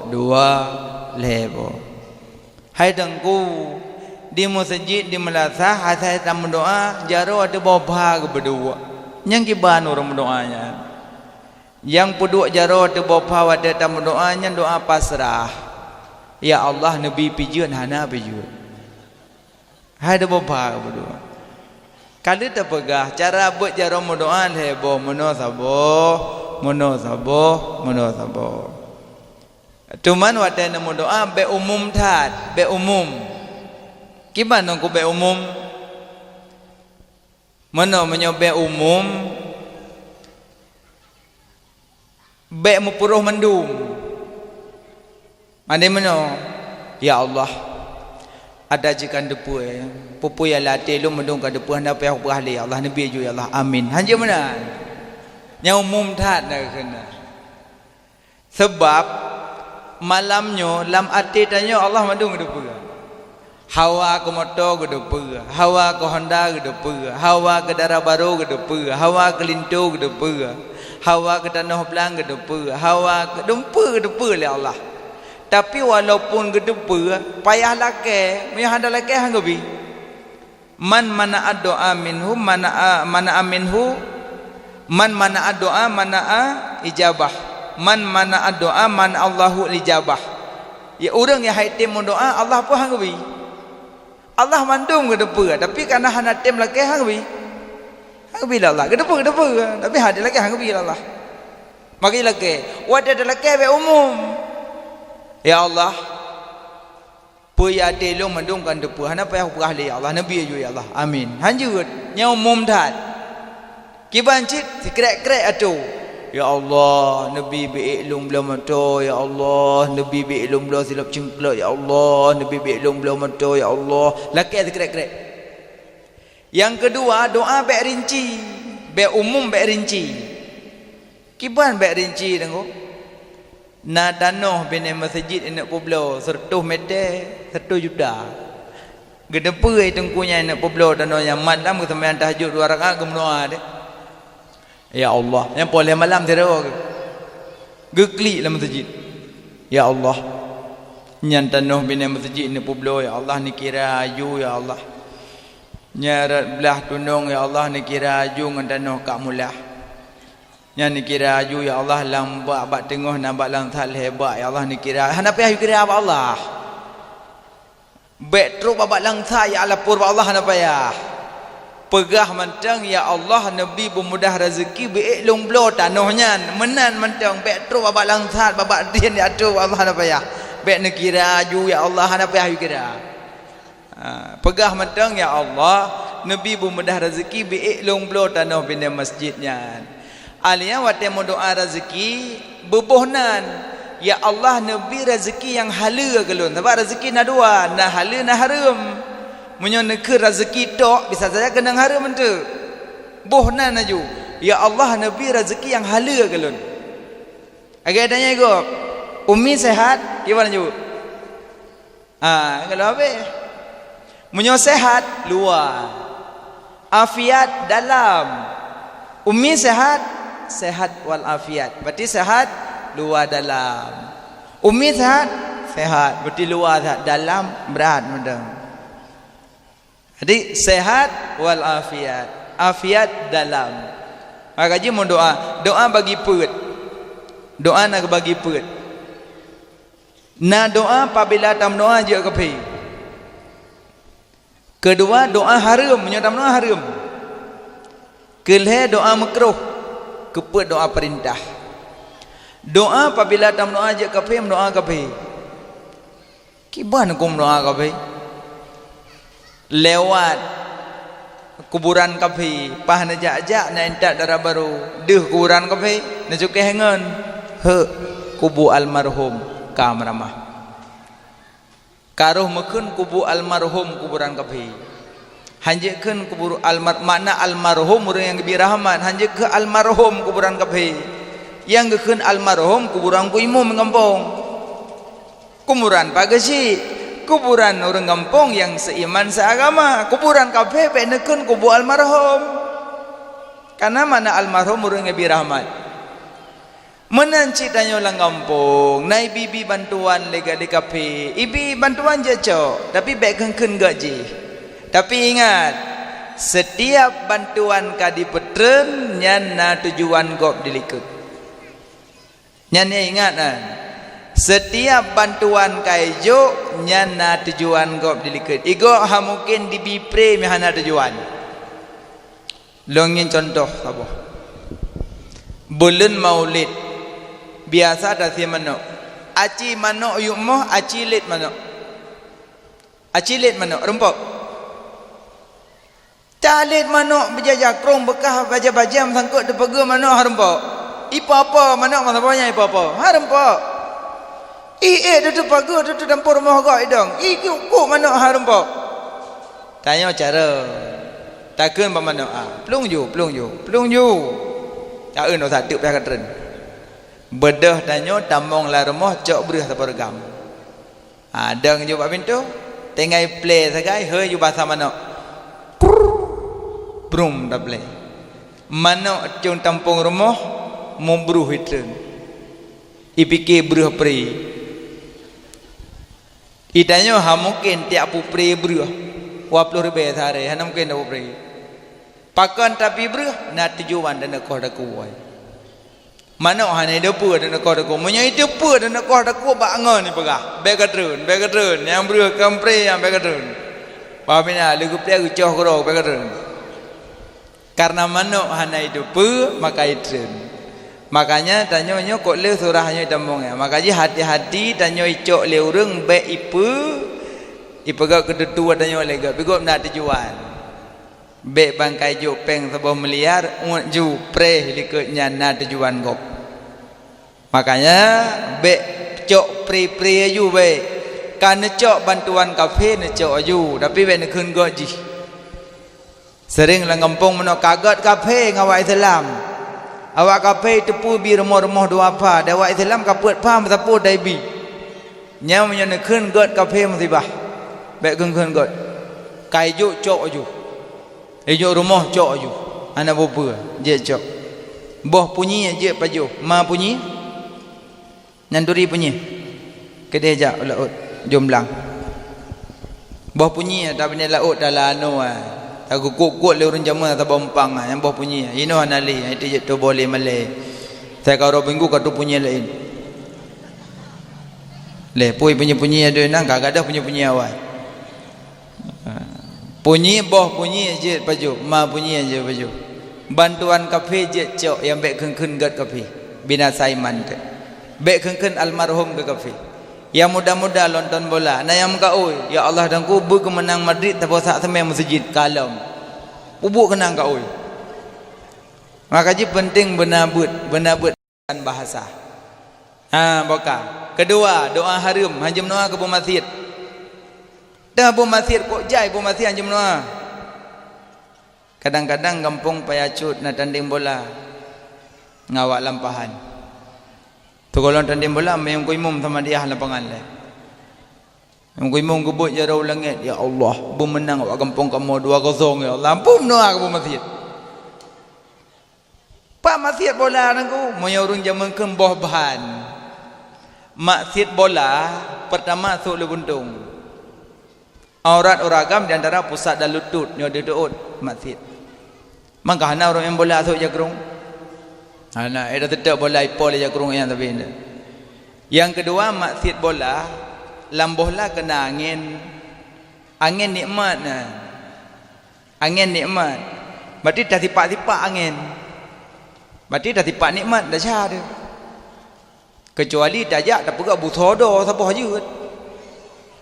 dua, lhèe boh. Hai Teungku, di meuseujid, di meulasah, asai tameudoa, jaroe ateueh boh bha geupeuduek. Nyang kiban ureueng meudoa nyan. Nyang peuduek jaroe ateueh boh bha watèe tameudoa nyan doa pasrah. Ya Allah, neubi pijeuen hana pijeuen. Hai ateueh boh bha peuduek. Ka lheueh tapeugah, cara beuet jaroe meudoa lhèe boh, meunoe saboh, meunoe saboh, meunoe saboh. Teuma watèe neumeudoa bèk umum that, bèk umum. Kiban Teungku bèk umum? Meunoe, meunyoe bèk umum, bèk meupuroh mandum. Mandum meunoe, "Ya Allah, ata jih ka neuteupeue, peue-peue nyang lam até lôn mandum ka neuteupeue, hana payah peugah lé, ya Allah, neubi ju, ya Allah. Amin." Hanjeuet meunan. Nyang umum that na keunan. Sabab malam nyoe lam até tanyoe Allah mandum geuteupeue. Hawa keu moto geuteupeue, hawa keu honda geuteupeue, hawa keu dara barô geuteupeue, hawa keu linto geuteupeue, hawa keu tanoh blang geuteupeue, hawa keu dumpeue geuteupeue lé Allah. Tapi walaupun geuteupeue, payah lakèe, meunyoe hana lakèe han geubi. Man mana'a du'a minhu mana'a, mana'a minhu, man mana'a du'a mana'a ijabah. Man mana'a du'a mana'allahu ijabah. Ya, ureueng nyang han item meudoa, Allah pun han geubi. Allah mandum geuteupeue, tapi kareuna hana tem lakèe han geubi. Han geubi lé Allah. Geuteupeue, geuteupeue, tapi hana lakèe han geubi lé Allah. Maka lakée, watée talakée bék umum. Ya Allah, peue nyang até lôn mandum ka neuteupeu, hana payah peugah lé ya Allah, neubi aju ya Allah. Amin. Hanjeuet, nyoe umum that. Kiban cit sikrek-krek atô. Ya Allah, neubi biék lôn bloe mata, ya Allah, neubi biék lôn bloe silop ceuklot, ya Allah, neubi biék lôn bloe mata, ya Allah. Lakée sikrek-krek. Nyang keudua, doa bék rinci, bék umum, bék rinci. Kiban bék rinci, Teungku? Na tanoh binéh meuseujid ineuk peubloe seureutôh mètè, seureutôh juta. Geuteupeue teungku nyan ineuk peubloe tanoh nyan, malam geuseumayang tahajud dua rakaat geumeudoa deh. Ya Allah, nyan poh lhèe malam sidroe geu-, geuklik lam meuseujid. Ya Allah, nyan tanoh binéh meuseujid ineuk peubloe, ya Allah, neukira aju, ya Allah. Nyan rot blah tunong, ya Allah, neukira aju ngon tanoh kak mulah. Nyan neukira aju, ya Allah, lam bak, bak teungoh na bak langsat lhèe bak, ya Allah, neukira. Hana payah kira bak Allah. Bék trok bak, bak langsat, ya Allah, lapor bak Allah, hana payah. Peugah mantong, "Ya Allah, neubi beumudah raseuki, biék lôn bloe tanoh nyan." Meunan mantong, bék trok bak, bak langsat, bak, bak dien, ya trok bak Allah, hana payah. Bék neukira aju, ya Allah, hana payah kira. Ha, peugah mantong, "Ya Allah, neubi beumudah raseuki, biék lôn bloe tanoh binéh meuseujid nyan." Alia watée meudoa raseuki, beuboh nan, "Ya Allah, neubi raseuki nyang haleue keu lôn." Sabab raseuki na dua, na haleue, na hareuem. Meunyoe neukheun raseuki tok, bisa saja keunong hareuem eunteuk. Boh nan aju, "Ya Allah, neubi raseuki nyang haleue keu lôn." Lagée tanyoe gob, "Umi sehat?" Kiban aju? Ah, kalau habéh. Meunyoe sehat, luwa. Afiat dalam. Umi sehat? Sehat wal afiat. Berarti sehat luwa dalam. Umi sehat? Sehat. Berarti luwa sehat, dalam brat mantong. Jadi, sehat wal afiat. Afiat dalam. Maka jih meudoa, doa bagi peuet. Doa na bagi peuet. Na doa pabila tameudoa jeuet keu kaphé. Keudua, doa hareuem, meunyoe tameudoa hareuem. Keulhèe, doa meukruh, keu peuet doa peurintah. Doa pabila tameudoa jeuet keu kaphé, meudoa keu kaphé. Kiban hukôm doa keu kaphé? Lewat kuburan kaphé, paih neujak-jak, neuintat dara barô, deuh kuburan kaphé, neucukéh ngon, "Heuk, kubu almarhum ka meuramah." Ka roh meukheun kubu almarhum kuburan kaphé. Hanjeuet kheun kubu almar-, makna almarhum ureuëng nyang geubri rahmat, hanjeuet kheun almarhum kuburan kaphé. Nyang geukheun almarhum kuburan ku imum gampông. Kuburan pat geuchik, kuburan ureuëng gampông nyang seuiman seuagama, kuburan kaphé bék neukheun kubu almarhum. Kana makna almarhum ureuëng nyang geubri rahmat. Meunan cit tanyoe lam gampông, na ibi-ibi bantuan lé, lé kaphé, ibi bantuan jeuet cok, tapi bék kheun-kheun gét jih. Tapi ingat, setiap bantuan ka dipeutreun nyan na tujuan gob dilikot. Nyan ingat na, setiap bantuan ka ijok nyan na tujuan gob dilikot. Igob ha mungken dibi pré meuhana tujuan. Lôn ngieng cuntoh saboh. Buleuen Maulid, biasa tasie manok. Aci manok yue moh, aci lét manok. Aci lét manok, rumpok. Talét manok beujaja krong beukah baja-baja meusangkot teupeugeuh manok hareumpok. Ipo-po manok masa boh nyan ipo-po. Hareumpok. Ih, eh, tutu pageue, tutu dampôh rumoh gok idong. Ih, kuk manok hareumpok. Tanyoe cara. Takheun bak manok, ah, plueng ju, plueng ju, plueng ju. Taeun usah teuk payah katreun. Beudôh tanyoe tamong lam rumoh cok breueh sapeue reugam. Ha, dong ju bak pintoe, tinggai plé sagai, hei ju basa manok. Prrr, brum taplé. Manok cong tampong rumoh, mubruh itreun. Ipike breueh pré. Itanyoe ha mungken tiap pupré breueh, dua ploh ribèe sehari, hana mungken dua pupré. Pakon tapi breueh, na tujuan dan koh dakue. Manok hana ideupeue dan koh dakue. Meunyoe ideupeue dan koh dakue bak ngon ipeugah, "Bèk katreun, bèk katreun, nyang breueh kon pré nyang bèk katreun." Paham ina, lé geuplé geucoh keudroe, "Bèk katreun." Karena manok hana ideupeue, maka itreun. Makanya tanyoe nyoe kok le surah nyoe tamong ya. Maka jih hati-hati tanyoe icok lé ureuëng bék ipe ipeugét keututoe tanyoe lé gét. Peugot na tujuan. Bék bangkai jok péng saboh miliar, uet ju preh likot nyan na tujuan gob. Makanya bék cok pri-pri aju bék. Ka neucok bantuan kafé neucok aju, tapi bék neukheun gét jih. Sering lam gampông meunoe ka gét kafé ngon awak Islam. Awak kafé teupeu bi rumoh-rumoh dua pha, dan awak Islam ka peuet pha meusapeue dai bi. Nyang meunyoe neukheun gét kafé musibah. Bék kheun-kheun gét. Ka ijok cok aju. Ijok rumoh cok aju. Hana peue-peue, jeuet cok. Boh punyi jeuet pajoh, ma punyi. Nyan turi punyi. Keudeh jak u laôt, jom blang. Boh punyi, tabinéh laôt, tala anoe. Tageukok-kok lé ureuëng jameun saboh umpang, nyang boh punyi. Inoe hana lé, nyang itu jeuet tuboh lé malée. Saya ka uroe minggu ka tu punyi laén. Lé, pui punyi-punyi adoe nang, ka gadoh punyi-punyi awai. Ha. Punyi boh punyi jeuet pajoh, ma punyi jeuet pajoh. Bantuan kafé jeuet cok nyang bék kheun-kheun gét kafé. Binasa iman teuh. Bék kheun-kheun almarhum keu kafé. Ya muda-muda lonton bola, na nyang meukaôi, "Ya Allah, Teungku, beu keumeunang Madrid saboh sak seumé meuseujid." Kalom. Peubuet keunang kaôi. Maka jih penting beuna beuet, beuna beuet. Bahasa. Ha, boka. Keudua, doa hareuem, hanjeuet meunoe keu buet maksiet. Teuh buet maksiet kok jai buet maksiet hanjeuet meunoe. Kadang-kadang gampông paya cut na tandeng bola ngon awak lampahan. Teugohlom tandeng bola, meunyoe imum sama diah lapangan lé. Meunyoe imum geubeuet jaroe u langét, "Ya Allah, beumeunang awak gampông kamoe dua kosong, ya Allah." Ampôn meunoe keu buet maksiet. Pat maksiet bola Teungku, meunyoe ureuëng jameun kheun boh ban. Maksiet bola, peurtama sôk lé buntông. Aurat ureuëng agam di antara pusat dan lutut nyoe deuet maksiet. Mangka hana ureuëng main bola sôk jakrong. Hana, eh, dah teutap bola ipo lé jakrong nyang sabe nyan. Nyang keudua, maksiet bola, lam bola keuna angén. Angén nikmat na. Angén nikmat. Berarti tasipak-sipak angén. Berarti tasipak nikmat desya tu. Kecuali tajak tapeugah butho do saboh jeuet.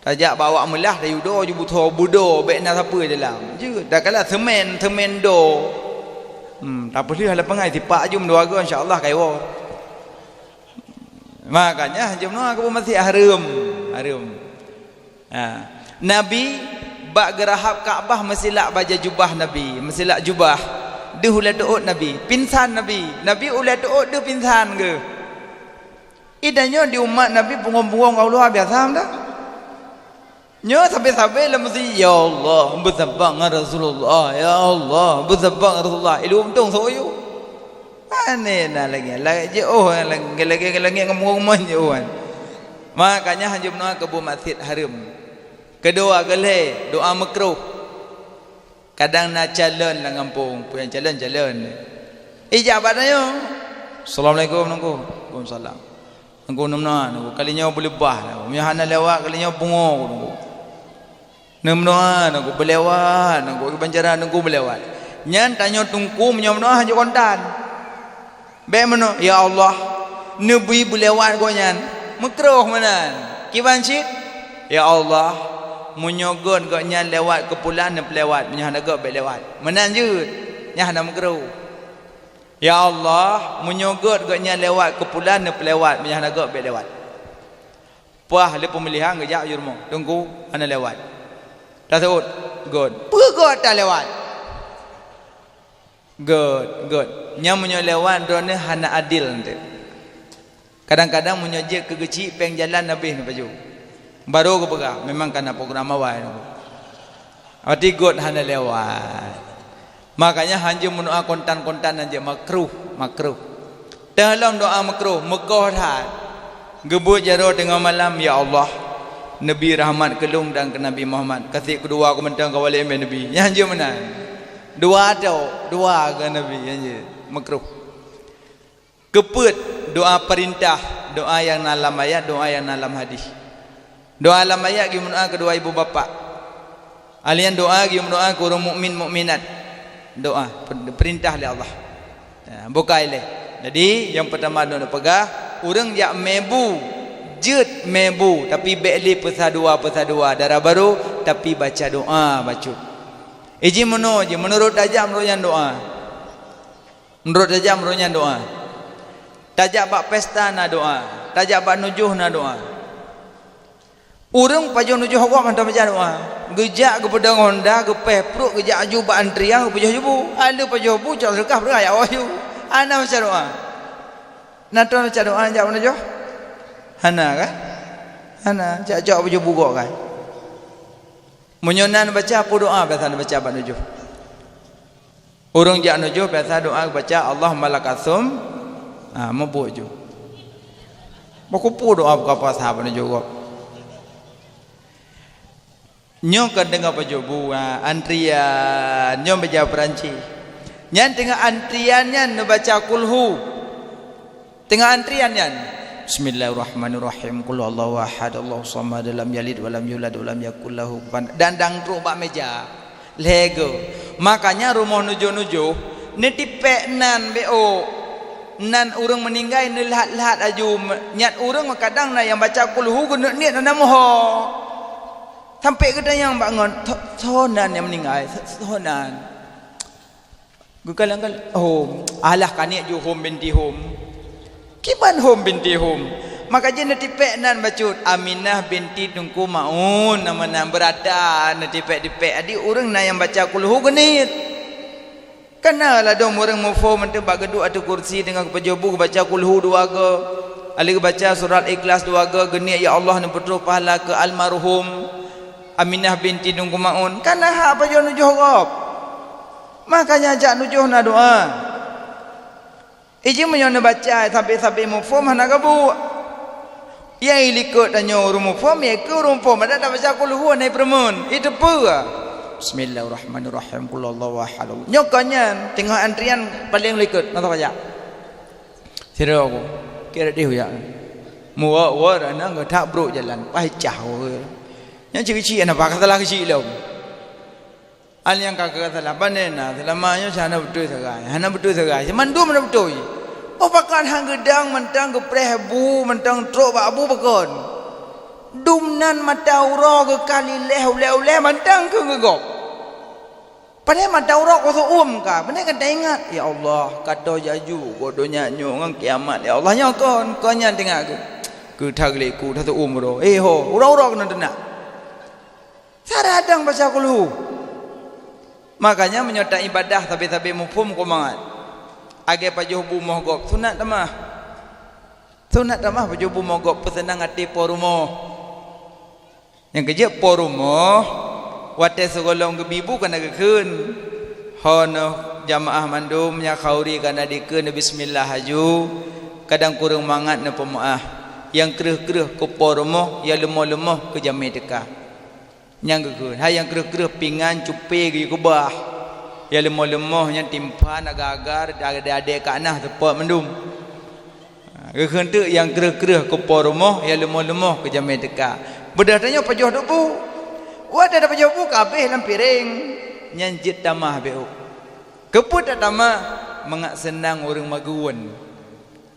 Tajak bak awak meulah tayue do ju butho beudo bék na sapeue dalam. Jeuet. Dah kala semen, semen do. Hmm, tapeulheueh lapangan sipak jum dua go insya-Allah kaiwo. Makanya jeuem noe keu buet maksiet hareuem. Hareuem. Ha. Nabi bak geurahab Ka'bah meusilak bajée jubah Nabi, meusilak jubah. Deuh ulée teuôt Nabi, pingsan Nabi. Nabi ulée teuôt deuh pingsan geuh. Ida nyoe di umat Nabi punggong-punggong ka luar biasa dah. Nyoe sabe-sabe lam meuseujid, "Ya Allah, beusabak ngon Rasulullah. Ya Allah, beusabak ngon Rasulullah." Ilu untông soe yue. Aneh na lagée, lagée jiôh, lagée, lagée, lagée ngon mueng-mueng jiôh kan. Makanya hanjeuet meunoe keu buet maksiet hareuem. Keudua, keulhée, doa meukruh. Kadang na calon lam gampông, peue nyang calon-calon. Ijak bak tanyoe. "Assalamualaikum, Teungku." "Waalaikumsalam." "Teungku, neumeunoe, Teungku, kali nyoe beuleubah, Teungku. Meunyoe hana lewat, kali nyoe pungo, Teungku." Neumeunoe, Teungku, beulewat, Teungku, banjaran, Teungku, beulewat. Nyan tanyoe Teungku meunyoe meunoe hanjeuet kontan. Bék meunoe, "Ya Allah, neubri beulewat gobnyan." Meukroh meunan. Kiban cit, "Ya Allah, meunyoe gét gobnyan lewat keu pulan neupeulewat, meunyoe hana gét bék lewat." Meunan jeuet. Nyan hana meukroh. "Ya Allah, meunyoe gét gobnyan lewat keu pulan neupeulewat, meunyoe hana gét bék lewat." Paih lé peumilihan geujak u rumoh, "Teungku, hana lewat." Taseuôt, "Gét." "Peue gét talewat?" "Gét, gét." Nyan meunyoe lewat droeneuh hana adil eunteuk. Kadang-kadang meunyoe jeuet keu geuchik péng jalan habéh neupajoh. Barô geupeugah, "Memang kana program awai." Berarti gét hana lewat. Makanya hanjeuet meudoa kontan-kontan hanjeuet, makruh, makruh. Teuh lom doa makruh, meukoh that. Geubeuet jaroe teungoh malam, "Ya Allah, neubri rahmat keu lôn dan keu Nabi Muhammad. Kaseb keudua ku mantong ka walek mé Nabi." Nyan hanjeuet meunan. Dua tok, dua keu Nabi, hanjeuet. Makruh. Keupeuet doa peurintah, doa nyang na lam ayat, doa nyang na lam hadis. Doa lam ayat geumeudoa keu dua ibu bapak. Alian doa geumeudoa keu ureuëng mukmin mukminat. Doa per-, peurintah lé Allah. Ya, bukai lé. Jadi, nyang peutama lôn peugah, ureuëng jak mé bu, jeuet mé bu, tapi bék lé peusadua-peusadua dara barô, tapi baca doa bacut. Iji meunoe jih, meunurot tajak meunurot nyan doa. Meunurot tajak meunurot nyan doa. Tajak bak pesta na doa, tajak bak nujoh na doa. Ureuëng pajoh nujoh gob mantong baca doa. Geujak geupeudong honda, geupéh pruet, geujak aju bak antrian, geupajoh bu. Hana pajoh bu, cok seudeukah peureuah jak woe aju. Hana baca doa. Na tron baca doa jak nujoh? Hana kan? Hana, cok-cok pajoh bu gob kan? Meunyoe na baca, peue doa biasa baca bak nujoh? Ureuëng jak nujoh biasa doa baca, "Allahumma lakasum." Ha, meubuet ju. Baku peue doa buka puasa bak nujoh gob. Nyoe kan teungoh pajoh bu, ha, antrian, nyoe meja Perancis. Nyan teungoh antrian nyan neubaca kulhu. Teungoh antrian nyan, "Bismillahirrahmanirrahim. Qul huwallahu ahad, Allahu samad, lam yalid walam yulad walam yakul lahu kufuwan." Dan dang trok bak meja. Lhée goe. Makanya rumoh nujoh-nujoh, neutipék nan bék ôk. Nan ureuëng meuninggai neulhat-lhat aju. Nyan ureuëng kadang na nyang baca kulhu geuneuk niet na moho. Sampai geutanyong bak ngon, "Soe nan nyang meuninggai? Soe nan?" Geukalon-kalon, "Hom, alah kaniek ju Hom binti Hom." Kiban Hom binti Hom. Maka jih neutipék nan bacut, Aminah binti Teungku Maun, nama nan beurata neutipék-tipék. Jadi ureuëng na nyang baca kulhu geuniet. Kana ladom ureuëng muphom mantong bak geuduek ateueh kursi teungoh geupajoh bu geubaca kulhu dua goe. Aleuh geubaca surat Ikhlas dua goe, geuniet, "Ya Allah, neupeutroh pahala keu almarhum Aminah binti Teungku Maun." Kana hak pajoh nujoh gob. Makanya jak nujoh na doa. Iji meunyoe neubaca sabe-sabe muphom hana gabuek. Yai likot tanyoe ureuëng muphom, yai keu ureuëng muphom adak tabaca kulhu hana peureumeun. Itu peue? Bismillahirrahmanirrahim. Qul huwallahu ahad. Nyoe kon nyan teungoh antrian paléng likot masa pajak. Sidroe ku, kira deh uyak. Muwa-wa rana ngeutak brok jalan, paih cah. Nyang cik-cik anak pakai salah kecil lom. An nyang ka keu salah, pane na, seulama nyoe hana beutôi sagai, hana beutôi sagai, si mandum hana beutôi. Oh, pakon han geudang mantong geupreh bu, mantong trok bak bu pakon. Dum nan mata uroe geukali leh ulée-ulée mantong keu geugop. Padahai mata uroe koseuum ka, pane ka taingat, "Ya Allah, ka toh jaju goe donya nyoe ngon kiamat, ya Allah, nyoe kon, kon nyan teuingat keu, keu that geuléku, that seuum uroe." Eh ho, uroe-uroe keunan teunak. Sara dang baca kulhu. Makanya meunyoe ta ibadah sabe-sabe muphom keu mangat. Lagée pajoh bu moh gob sunat tamah. Sunat tamah pajoh bu moh gob peuseunang até po rumoh. Nyang keujeuet po rumoh, watée sigohlom geubi bu kana geukheun. Ho neuh jamaah mandum nyang khauri kana dikeue neu bismillah aju, kadang kureueng mangat neupeumeuáh. Nyang kreueh-kreueh keu po rumoh, nyang leumoh-leumoh keu jamé teuka. Nyang geukheun, hai nyang kreueh-kreueh pingan cupé geuyue keubah. Nyang leumoh-leumoh nyan timphan, agar-agar, adé-adé ka na seupôt mandum. Ha, geukheun teuk nyang kreueh-kreueh keu po rumoh, nyang leumoh-leumoh keu jamé teuka. Beudôh tanyoe pajoh teuk bu. Watée tapajoh bu ka habéh lam piréng, nyan jeuet tamah bék ôk. Keupeue tatamah? Mangat seunang ureuëng magun.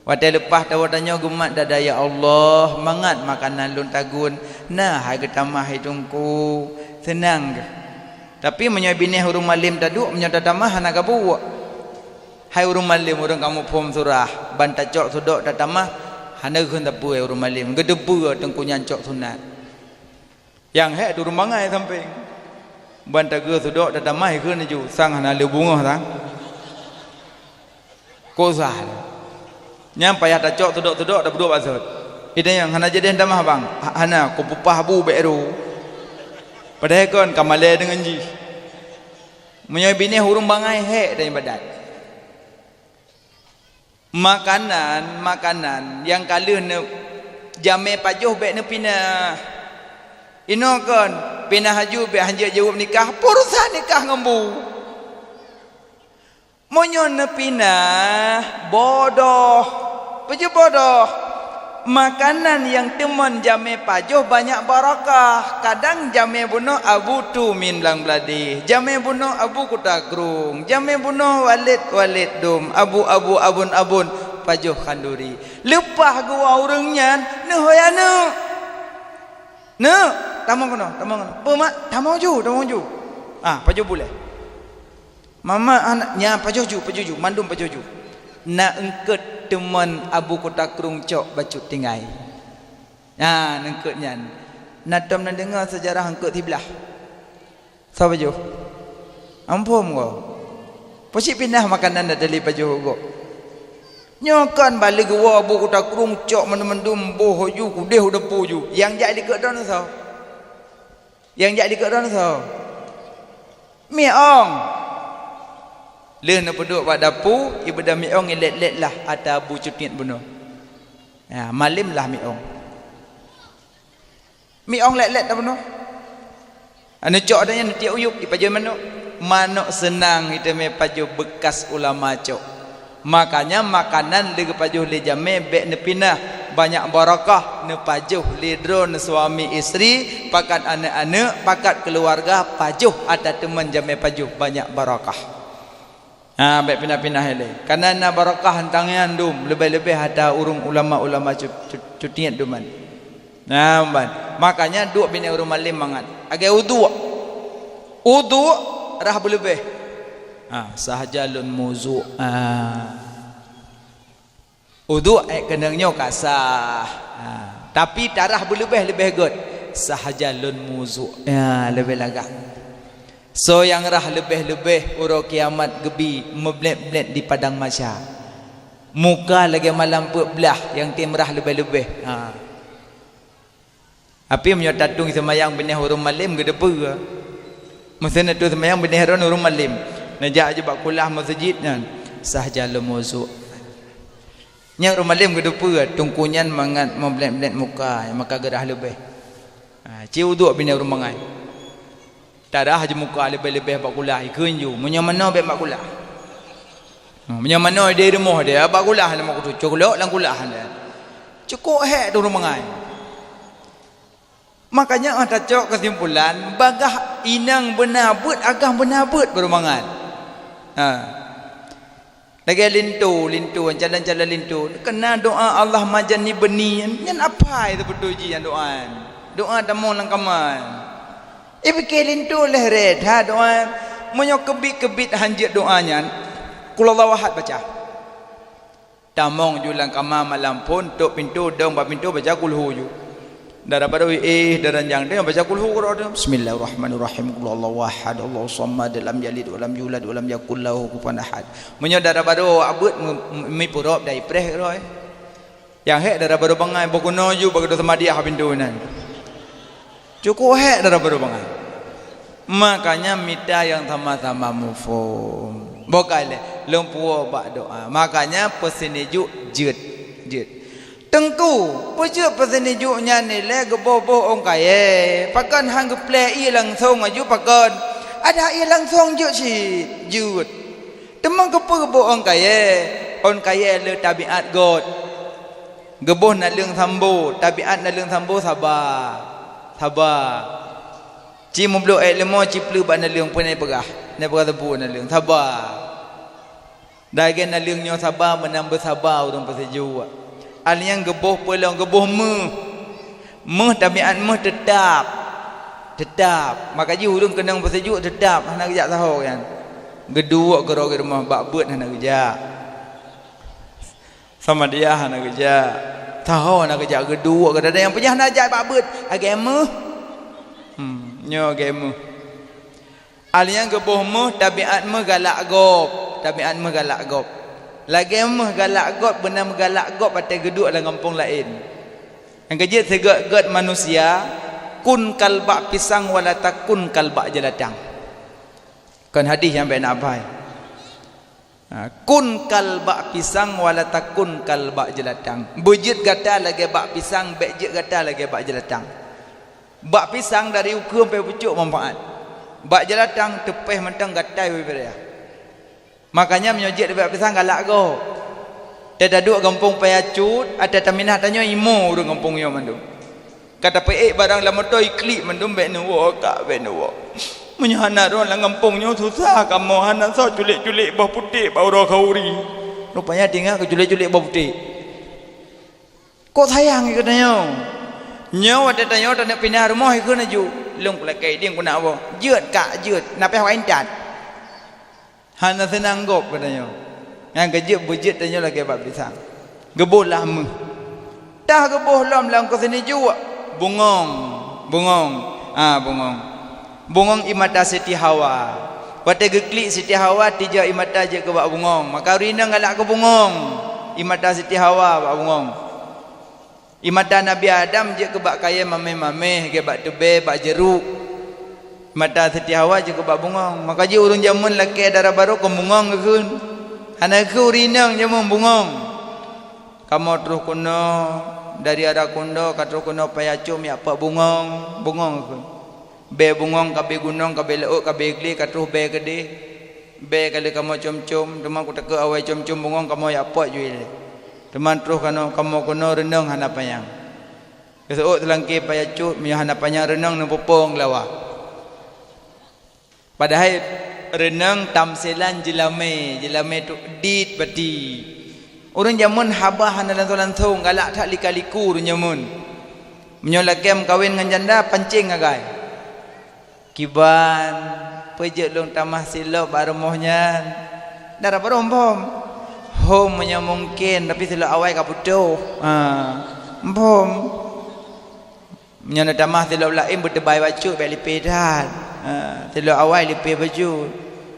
Watée leupah tawoe tanyoe geumat dada, "Ya Allah, mangat makanan lôn tagun, na hai geutamah hai Teungku, seunang geuh." Tapi meunyoe binéh ureuëng malém taduek, meunyoe tatamah hana gabuek. Hai ureuëng malém, ureuëng ka muphom surah, ban tacok sudok tatamah, hana geukheun sapeue hai ureuëng malém, geuteupeue Teungku nyan cok sunat. Nyang hék di ureuëng bangai sampéng. Ban tageue sudok tatamah ikheun laju, sang hana lé beungoh sang. Kok sah. Nyan payah tacok sudok-sudok tapeuduek bak sot. Ida nyang hana jadeh tamah bang. Ha-, hana, kupeupah bu bék ru. Padahai kon ka malée deungon jih. Meunyoe binéh ureuëng bangai hék dan ibadat. Makanan, makanan nyang ka lheueh neu-, jamé pajoh bék neupinah. Inoe kon, pinah aju bék hanjeuet jaweueb nikah, peurusan nikah ngon bu. Meunyoe neupinah, bodoh. Peue jeuet bodoh? Makanan nyang teumon jamé pajoh banyak barakah. Kadang jamé bunoe Abu Tumin Blang Bladeh, jamé bunoe Abu Kuta Krueng, jamé bunoe Walét, Walét Dum, Abu, Abu, Abon, Abon. pajoh khanduri. Leupah geuwoe ureuëng nyan, neuhôi aneuk. "Neuk, tamong keunoe, tamong keunoe." "Peue, Mak?" "Tamong ju, tamong ju." Ah, pajoh bulèe. "Mama, aneuk nyan pajoh ju, pajoh ju, mandum pajoh ju." Na eungkôt teumon Abu Kuta Krueng cok bacut tinggai. Nyan eungkôt nyan. Na tom neudeungoe seujarah eungkôt siblaih. Soe pajoh? Ampôn goe. Peue cit pinah makanan dari pajoh gob. Nyoe kan bak lheueh geuwoe Abu Kuta Krueng cok mandum-mandum boh ju kudeh u dapu ju. Nyang jak likot droeneuh soe? Nyang jak likot droeneuh soe? Miong. Lheueh neupeuduek bak dapu, ibeudôh miong ilét-lét lah ata Abu Cutiet bunoe. Ya, malém lah miong. Miong lét-lét tabunoe. Aneuk cok ata nyan neutiek uyueb, ipajoh manok. Manok seunang iteumé pajoh beukas ulama cok. Makanya makanan lé geupajoh lé jamé bék neupinah, banyak barakah, neupajoh lé droe suami istri, pakat aneuk-aneuk, pakat keuluwarga, pajoh ata teumon jamé pajoh banyak barakah. Ha, bék pinah-pinah ilée. Kana na barakah teuntang nyan dum, leubeh-leubeh ata ureuëng ulama-ulama cu-, cu-, Cutiet duman. Nah, ban. Makanya duek binéh ureuëng malém mangat. Agée uduk. Uduk rhah beuleubeh. Ha, sah jalon muzuk. Ha. Uduk ék keunong nyoe ka sah. Ha. Tapi tarhah beuleubeh leubeh gét. Sah jalon muzuk. Ya, leubeh lagak. Soe nyang rhah leubeh-leubeh uroe kiamat geubi meublét-blét di padang mahsyar. Muka lagée malam peuet blaih nyang tem rhah leubeh-leubeh. Ha. Tapi meunyoe tatueng seumayang binéh ureuëng malém geuteupeue. Meuseue na tueng seumayang binéh droen ureuëng malém. Neujak jih bak kulah meuseujid nyan. Sah jalon muzuk. Nyang ureuëng malém geuteupeue, teungku nyan mangat meublét-blét muka, maka geurhah leubeh. Ha, ci uduk binéh ureuëng bangai. Tarhah jih muka leubeh-leubeh bak kulah, ikheun ju, meunyoe manoe bék bak kulah. Ha, meunyoe manoe di rumoh dia, bak kulah lam kutu, cok lok lam kulah dia. Cukôp hék tu ureuëng bangai. Makanya, ah, tacok keusimpulan, bagaih inong beuna beuet, agam beuna beuet baru mangat. Ha. Lagée linto, linto, calon-calon linto. Keuna doa Allah majani beuni, nyan apai teubeutôi jih nyan doa. Doa tamong lam kama. Ipike linto leh rét, ha doa. Meunyoe keubiet-keubiet hanjeuet doa nyan, Qul Huwallahu Ahad baca. Tamong ju lam kama malam phon, tok pintoe, dong bak pintoe, baca kulhu ju. Dara barô éh, dara nyang dong baca kulhu keudroe. Bismillahirrahmanirrahim. Qul huwallahu ahad, Allahus samad, lam yalid walam yulad walam yakul lahu kufuwan ahad. Meunyoe dara barô awak beuet, mi-, mi-, mipurop dai preh keudroe. Nyang hék dara barô bangai, boh keunoe ju bak keudroe seumadiah pintoe nan. Cukôp hék dara barô bangai. Makanya mita nyang sama-sama muphom. Boh ka ilée, lôn puwoe bak doa. Makanya peusinejuk jeuet, jeuet. Teungku, peue jeuet peusinejuk nyan ilée geuboh-boh ôn kayée. Pakon han geuplée ié langsong aju pakon? Adak ié langsong jeuet cit, jeuet. Teuma keupeue geuboh ôn kayée? Ôn kayée le tabiat gét. Geuboh naleueng sambo, tabiat naleueng sambo saba. Saba. Ci meubloe ék leumo, ci pleue bak naleueng, peue na peugah? Na peugah teupeu naleueng, saba. Lagée naleueng nyoe saba, meunan beusaba ureuëng peusijuek. Alheuh nyan geuboh peue lom, geuboh méuh. Méuh, tabiat méuh teutab. Teutab. Maka jih ureuëng keunong peusijuek teutab, hana geujak saho nyan. Geuduek keudroe rumoh bak beuet hana geujak. Sama dia hana geujak. Taho hana geujak geuduek, kadang-kadang nyang peugah hana jak bak beuet. Agée méuh. Hmm, nyoe agée méuh. Alheuh nyan geuboh méuh, tabiat méuh galak gob. Tabiat méuh galak gob. Lagée méuh galak gob, beuna meugalak gob watée geuduek lam gampông laén. Nyang keujeuet sigeut-geut manusia, kun kal bak pisang wala takun kal bak jeulatang. Kon hadis nyang bék na abai. Ha, kun kal bak pisang wala takun kal bak jeulatang. Beujeuet gata lagée bak pisang, bék jeuet gata lagée bak jeulatang. Bak pisang dari ukeue sampai pucôk manfaat. Bak jeulatang teupéh mantong gatai bubé raya. Makanya meunyoe jeuet bak pisang galak gob. Teuh taduek gampông Paya Cut, ata taminah tanyoe imo ureuëng gampông nyoe mandum. Ka tapeuék barang lam moto iklik mandum bék neuwoe kak, bék neuwoe. Meunyoe hana droe lam gampông nyoe susah kamoe hana soe culék-culék boh putéh bak uroe khauri. Rupanya tinggai keu culek-culek boh putéh. Kok sayang keu tanyoe. Nyoe watée tanyoe taneuk pinah rumoh ikheun laju. Lôn kulakée idin kunak boh. Jeuet kak, jeuet. Napéh wak intat. Hana seunang gob keu tanyoe. Nyang keujeuet beujeuet tanyoe lagée bak pisang. Geuboh lah meuh. Tah geuboh lom lam keu seuneuk juek. Bungong. Bungong. Ah, bungong. Bungong i mata Siti Hawa. Watée geuklik Siti Hawa, tijak i mata jeuet keu bak bungong. Maka ureuëng inong galak keu bungong. I mata Siti Hawa bak bungong. I mata Nabi Adam jeuet keu bak kayée mameh-mameh, lagée bak teubée, bak jeuruk. I mata Siti Hawa jeuet keu bak bungong. Maka jih ureuëng jameun lakée dara barô kon bungong geukheun. Hana geukheun ureuëng inong jameun bungong. Kamoe troh keunoe, dari Arakundo ka troh keunoe Paya Cot jak Pak Bungong, bungong kheun. Bée bungong ka bée gunong, ka bée laôt, ka bée glé, ka troh bée keudeh. Bée ka lheueh kamoe com-com, teuma kutakot awai com-com bungong kamoe jak pot jih ilée. Teuma troh keunoe, kamoe keunoe reunong hana panyang. Geuseuôt teulangké Paya Cot, meunyoe hana panyang reunong neupeupong lawa. Padahai reunong tamsilan jeulamé, jeulamé tu dit bati. Ureuëng jameun haba hana langsong-langsong, galak that lika-liku ureuëng jameun. Meunyoe lakée meukawen ngon janda, pancéng agai. Kiban, peue jeuet lôn tamah silop bak rumoh nyan? Dara barô mphom. Hom meunyoe mungken, tapi silop awai ka putôh. Ha, mphom. Nyoe na tamah silop laén beuteubai bacut bék lipée that. Ha, silop awai lipée bacut.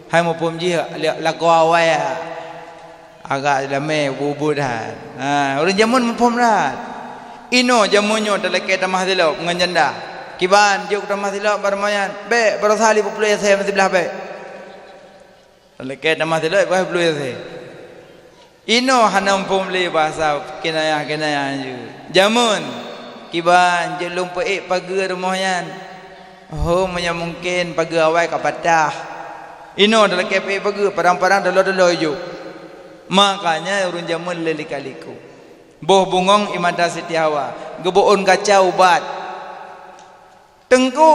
Hai muphom jih lakoe awai, agak lamé bu-bu that. Ha, ureuëng jameun muphom that. Inoe jameun nyoe talakée tamah silop ngon janda. Kiban jok tamah silop bak rumoh nyan. Bék, barosa lhèe ploh peuet sée siblah bék. Talakée tamah silop, bah ploh sée. Inoe hana muphom lé bahasa kinayah-kinayah nyoe. Jameun, kiban jeuet lôn peuék pageue rumoh nyan. Ho, meunyoe mungken pageue awai ka patah. Inoe talakée peuék pageue, padang-padang taloe-taloe jok. Makanya ureuëng jameun lé lika-liku. Boh bungong i mata Siti Hawa, geuboh ôn kaca ubat. Teungku,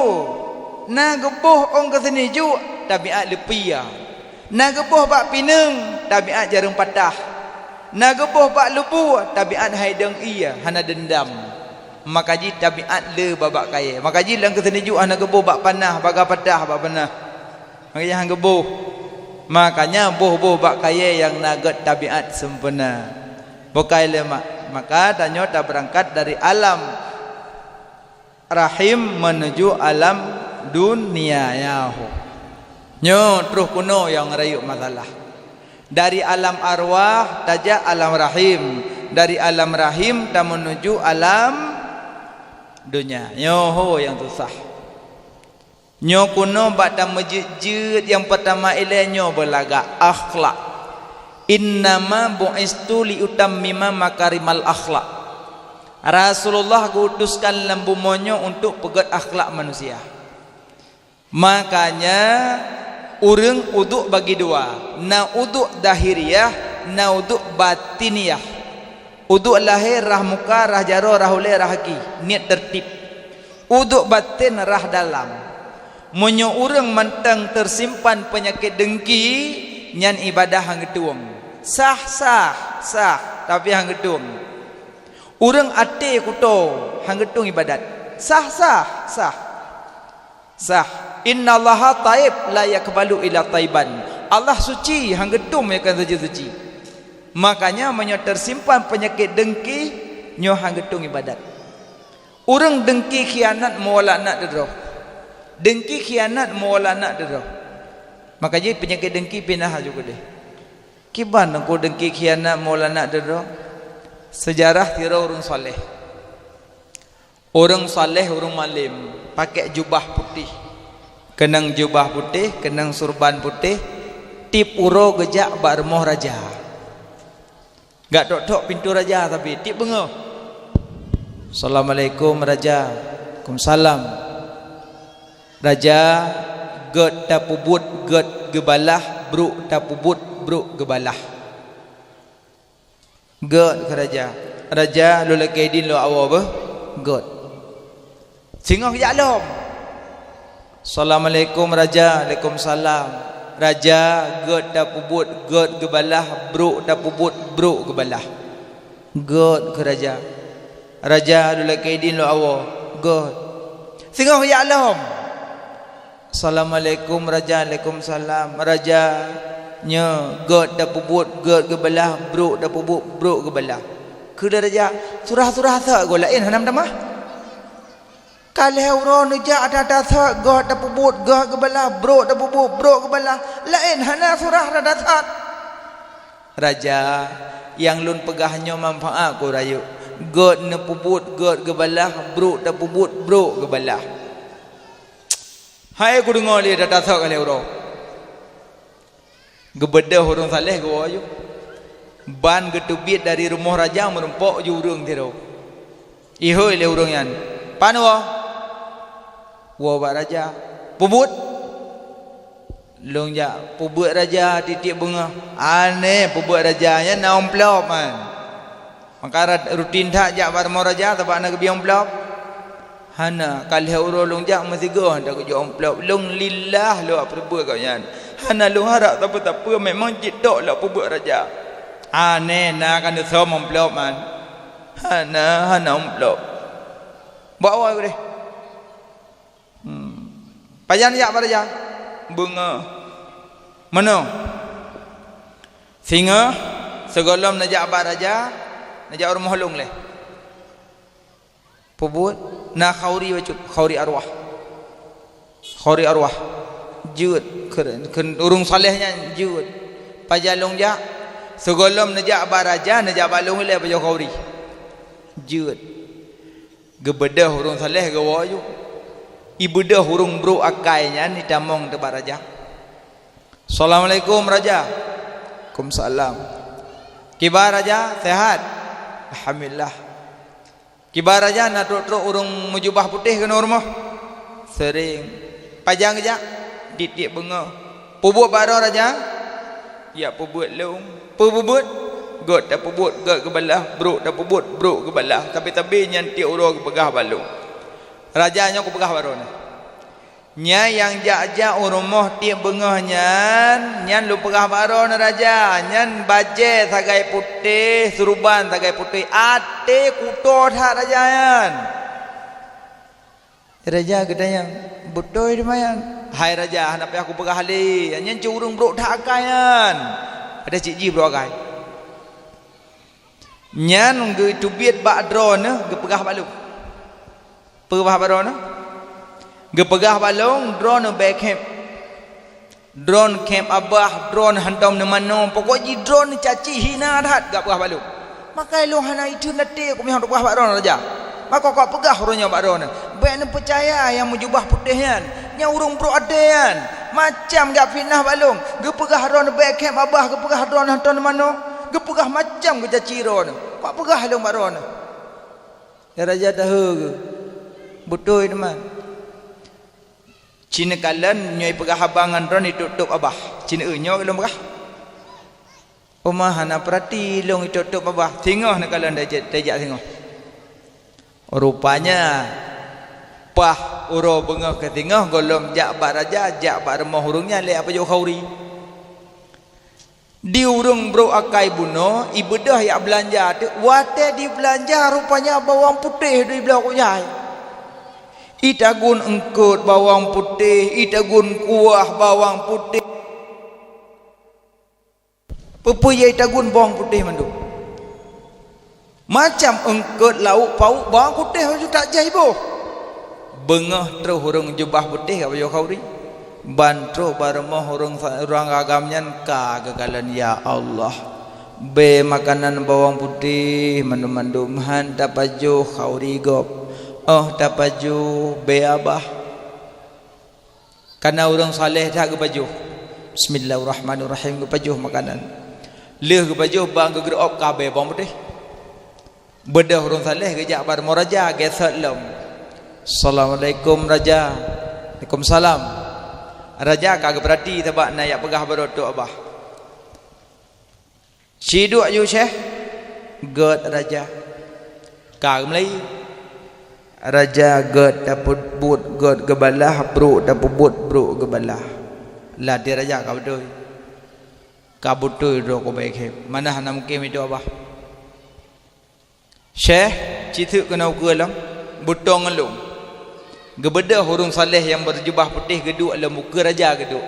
na geuboh ôn keuseunijuek, tabiát leupie. Na geuboh bak pineung, tabiát jareueng patah. Na geuboh bak lubue, tabiát hai dong ie, hana deundam. Maka jih tabiát le babak kayée. Maka jih lam keuseunijuek hana geuboh bak panah, baga patah bak panah. Maka jih han geuboh. Makanya boh-boh bak kayée nyang na gét tabiát sempurna. Bukai lé mak. Maka tanyoe tabeurangkat dari alam rahim menuju alam dunia, ya ho. Nyoe troh keunoe nyang rayeuk masalah. Dari alam arwah tajak alam rahim, dari alam rahim tameunuju alam dunia. Nyoe ho nyang susah. Nyoe keunoe bak tameujeuet-jeuet nyang peutama ilée nyoe beulagak akhlak. Innama bu'istu liutammima makarimal akhlak. Rasulullah geuutuskan lam bumoe nyoe untuk peugét akhlak manusia. Makanya, ureuëng uduk bagi dua, na uduk dahiriah, na uduk batiniah. Uduk lahé, rhah muka, rhah jaroe, rhah ulée, rhah gaki, niet teurtib. Uduk baten, rhah dalam. Meunyoe ureuëng mantong teusimpan peunyakét deungki, nyan ibadah han geutueng. Sah, sah, sah, tapi han geutueng. Ureuëng até kutoe, han geutueng ibadat. Sah, sah, sah. Sah. Innallaha thaib la yaqbalu illa thaiban. Allah suci, han geutueng nyang kon suci-suci. Makanya meunyoe teusimpan peunyakét deungki, nyoe han geutueng ibadat. Ureuëng deungki khianat meuwala aneuk teuh droe. Deungki khianat meuwala aneuk teuh droe. Maka jih peunyakét deungki pinah laju keudeh. Kiban teungku deungki khianat meuwala aneuk teuh droe? Seujarah sidroe ureuëng saleh. Ureuëng saleh, ureuëng malem, pakai jubah putéh. Keunong jubah putéh, keunong surban putéh, tieb uroe geujak bak rumoh raja. Gak tok-tok pintoe raja sabe, tieb beungoh. "Assalamualaikum, Raja." "Waalaikumsalam." "Raja, gét tapeubuet gét geubalah, brok tapeubuet brok geubalah." "Gét," kheun raja. "Raja, lôn lakée idin lôn awai beuh." "Gét." Singoh geujak lom. "Assalamualaikum, Raja." "Waalaikumsalam." Raja, gét tapeubuet gét geubalah, brok tapeubuet brok geubalah. Gét keu raja. Raja, lôn lakée idin lôn awoe. Gét. Singoh geujak lom. Assalamualaikum raja. Alaikumsalam raja. Nyoe gét tapeubuet gét geubalah, brok tapeubuet brok geubalah. Kheun lé raja, surah-surah that goe laén hana meutamah. Ka lhée uroe neujak that-that that, gét tapeubuet gét geubalah, brok tapeubuet brok geubalah, laén hana surah that-that that. Raja, nyang lôn peugah nyoe manfaat keu rayeuk. Gét neupeubuet gét geubalah, brok tapeubuet brok geubalah. Hai kudeungoe lé that-that that ka lhée uroe. Geubeudôh ureuëng saleh geuwoe aju. Ban geuteubiet dari rumoh raja meurumpok ju ureuëng sidroe. Ihôi lé ureuëng nyan, "Pan woe?" "Woe bak raja." "Peubuet?" "Lôn jak peubuet raja tieb-tieb beungoh." "Aneh, peubuet raja nyan na amplop man." Maka ra-, rutin that jak bak rumoh raja, sabab na geubri amplop? Hana, ka lhée uroe lôn jak meusigoe han tageujok amplop. Lôn lillah lôn peubuet gobnyan. Hana lôn harab sapeue-sapeue, memang jitôk lôn peubuet raja. Aneh, na ka neusöm amplop man? Hana, hana amplop. Bawa deh. Hmm. Pajan jak bak raja? Beungoh. Meunoe. Singoh, sigohlom neujak bak raja, neujak u rumoh lôn lé. Peubuet, na khauri bacut, khauri arwah. Khauri arwah. Jeuet, keu, keu ureuëng saleh nyan jeuet. Pajan lôn jak? Sigohlom neujak bak raja, neujak bak lôn lé pajoh khauri. Jeuet. Geubeudôh ureuëng saleh geuwoe aju. Ibeudôh ureuëng brok akai nyan itamong teubak raja. "Assalamualaikum raja." "Waalaikumsalam." "Kiban raja, sehat?" "Alhamdulillah." "Kiban raja, na trok-trok ureuëng meujubah putéh keunoe rumoh?" "Sering." "Pajan geujak?" "Tieb-tieb beungoh." "Peubuet bak droe raja?" "Jak peubuet lôn." "Peue peubuet?" "Gét tapeubuet gét geubalah, brok tapeubuet brok geubalah, tapi-tapi nyan tieb uroe geupeugah bak lôn." "Raja, nyoe kupeugah bak droeneuh. Nyan nyang jak-jak u rumoh tieb beungoh nyan, nyan lôn peugah bak droeneuh raja, nyan bajée sagai putéh, suruban sagai putéh, até kuto that raja nyan." Raja geutanyong, "Beutôi teuma nyan?" "Hai raja, hana payah kupeugah lé, nyan cit ureuëng brok that akai nyan." Padahai cit jih brok akai. Nyan geuteubiet bak droeneuh geupeugah bak lôn. Peugah bak droeneuh? Geupeugah bak lôn, droeneuh bék khém. Droeneuh khém abah, droeneuh hantom neumanoe, pokok jih droeneuh caci hina that geupeugah bak lôn. Maka lôn hana itheun até ku meuheuet peugah bak droeneuh raja. Maka kupeugah uroe nyoe bak droeneuh, bék neupeucaya nyang meujubah putéh nyan, nyang ureuëng brok até nyan. Macam geufitnah bak lôn, geupeugah droeneuh bék khém abah, geupeugah droeneuh hantom neumanoe, geupeugah macam geucaci droeneuh. Kupeugah lôn bak droeneuh. Ya raja, tahe geuh. Beutôi teuma. Ci neukalon nyoe ipeugah abah ngon droeneuh itôp-tôp abah. Ci neu-eu nyoe lôn peugah. Uma hana peurati lôn itôp-tôp abah. Singoh neukalon tajak, tajak singoh. Rupanya, paih uroe beungoh keu singoh gohlom jak bak raja, jak bak rumoh ureuëng nyan lé pajoh khauri. Di ureuëng brok akai bunoe, ibeudôh jak beulanja teuk, watée jibeulanja rupanya bawang putéh dibloe kujai. Itagun eungkôt bawang putéh, itagun kuah bawang putéh. Peue-peue nyang itagun bawang putéh mandum. Macam eungkôt, lauk pauk, bawang putéh laju tajak jiboh. Beungoh troh ureuëng jubah putéh geupajoh khauri. Ban troh bak rumoh ureuëng sa-, ureuëng agam nyan ka geukalon, "Ya Allah, bée makanan bawang putéh mandum-mandum, han tapajoh khauri gob. Oh tapajoh, bée abah." Kana ureuëng saleh that geupajoh. Bismillahirrahmanirrahim, geupajoh makanan. Lheueh geupajoh ban geugreuop ka bée bawang putéh. Beudôh ureuëng saleh geujak bak rumoh raja, geusôt lom. "Assalamualaikum raja." "Waalaikumsalam." Raja ka geupeurati sabab na jak peugah bak droe tôp abah. Siduek ju Syeh, gét raja. Ka geumeulayeue. Raja, gét tapeubuet gét geubalah, brok tapeubuet brok geubalah. Ladée raja ka beutôi. Ka beutôi droe keuh Bèk Khém. Mana hana mungken meuidoe babah. Syeh, ci teuk keunoe ukeue lom, beutôi ngon lôn. Geubeudôh ureuëng saleh nyang beureujubah putéh geuduek lom ukeue raja geuduek.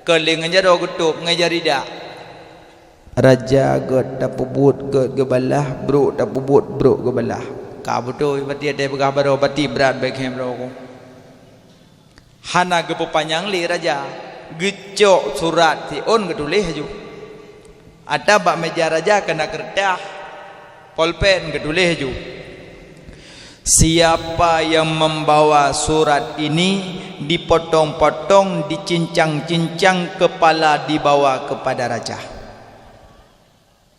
Kon lé ngon jaroe geutôb ngon jari dak. Raja gét tapeubuet gét geubalah, brok tapeubuet brok geubalah. Ka beutôi bati até peugah baroe, bati brat Bèk Khém droe keuh. Hana geupeupanyang lé raja, geucok surat siôn geutuléh laju. Ata bak meuja raja keunan keureutah, polpen geutuléh laju, "Siapa yang membawa surat ini dipotong-potong, dicincang-cincang kepala dibawa kepada raja."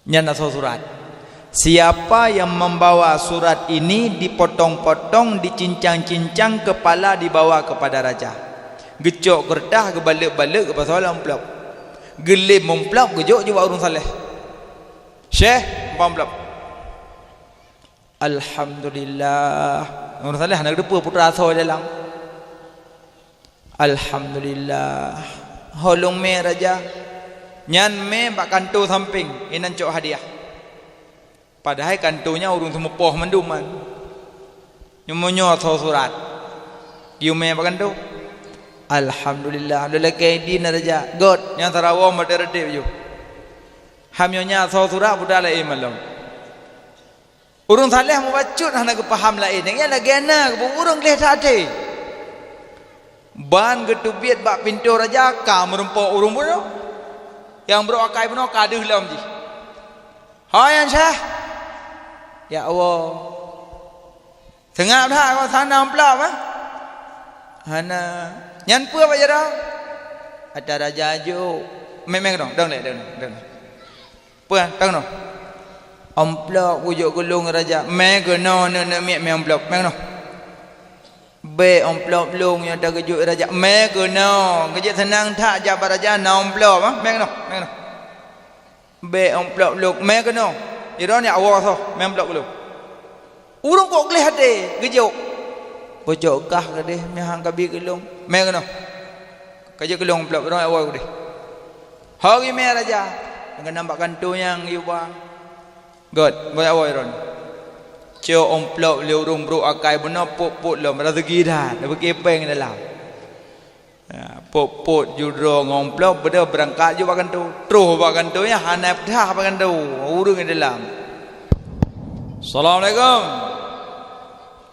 Nyan asoe surat. "Siapa yang membawa surat ini dipotong-potong, dicincang-cincang kepala dibawa kepada raja." Geucok keureutah, geubalek-balek, geupasoe lam amplop. Geulém amplop, geujok jibak ureuëng saleh. "Syeh, amplop." "Alhamdulillah." Ureuëng saleh hana geuteupeue peue teuma asoe dalam. "Alhamdulillah. Ho lôn mè raja." Nyan mè bak kantô sampéng, inan cok hadiah. Padahai kantô nyan ureuëng seumeupoh mandum nyan. Nyoe meunyoe asoe surat. Geuyue mè bak kantô. "Alhamdulillah. Lôn lakée idin raja." Gét, nyan sarawong batée reudeb ju. Ham nyoe nyan asoe surat buta laén malom. Ureuëng saleh mubacut hana geupaham laén, nyang lagée na geupeue ureuëng gleh that até. Ban geuteubiet bak pintoe raja ka meurumpok ureuëng bunoe. Nyang brok akai bunoe ka deuh lom jih. "Hai, nyan syeh." "Ya Allah." "Seungab that ngon sana amplop, eh?" "Hana." "Nyan peue bak jaroe?" "Ata raja jok." "Mè, mè keunoe, dong lé, dong lé, dong lé." "Peue, tang noh?" "Amplop kujok keu lôn raja." "Mè keunoe, neuk, neuk miet mè amplop, mè keunoe." "Bèk amplop lôn nyang tageujok raja." "Mè keunoe, keujeuet seunang that jak bak raja na amplop, ah, mè keunoe, mè keunoe." "Bèk amplop lôn, mè keunoe." "Iron ya Allah soh, mè amplop keu lôn." Ureuëng kok gleh até geujok. "Peucok kah keudeh meuhan kabi keu lôn. Mè keunoe. Ka jeuet keu lôn amplop droe awai udeh." Ho geumè raja, nyang keunan bak kantô nyang yue ba. Gét, bak awai droe. Cok amplop lé ureuëng brok akai bunoe pok-pok lom, raseugi that, neubeuki péng dalam. Ya, pok-pok ju droe ngon amplop, beudôh beurangkat ju bak kantô. Troh bak kantô nyan hana peugah bak kantô. Ureuëng di dalam. "Assalamualaikum."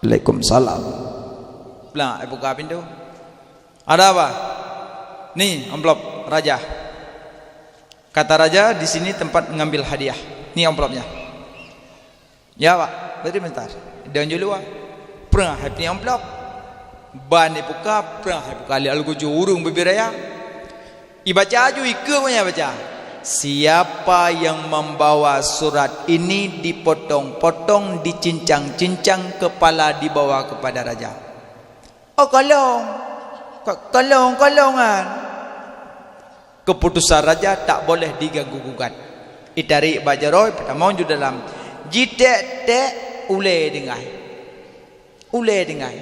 "Waalaikumsalam." Plak, ibuka pintoe. "Ada apa?" "Ni amplop raja." Kata raja, "Di sini tempat mengambil hadiah. Ni amplopnya." "Ya, Pak, beri bentar." Dan ju luwa. Prah hai pini amplop. Ban ibuka, prah hai buka lé algojo ureuëng bibir raya. Ibaca aju ikeue nyan baca. "Siapa yang membawa surat ini dipotong-potong, dicincang-cincang, kepala dibawa kepada raja." Oh, kalong. Ka-, kalong, kalongan. Keputusan raja tak boleh diganggu gugat. Itarék bak jaroe, peutamong ju dalam. Jiték-ték ulée deungai. Ulée deungai.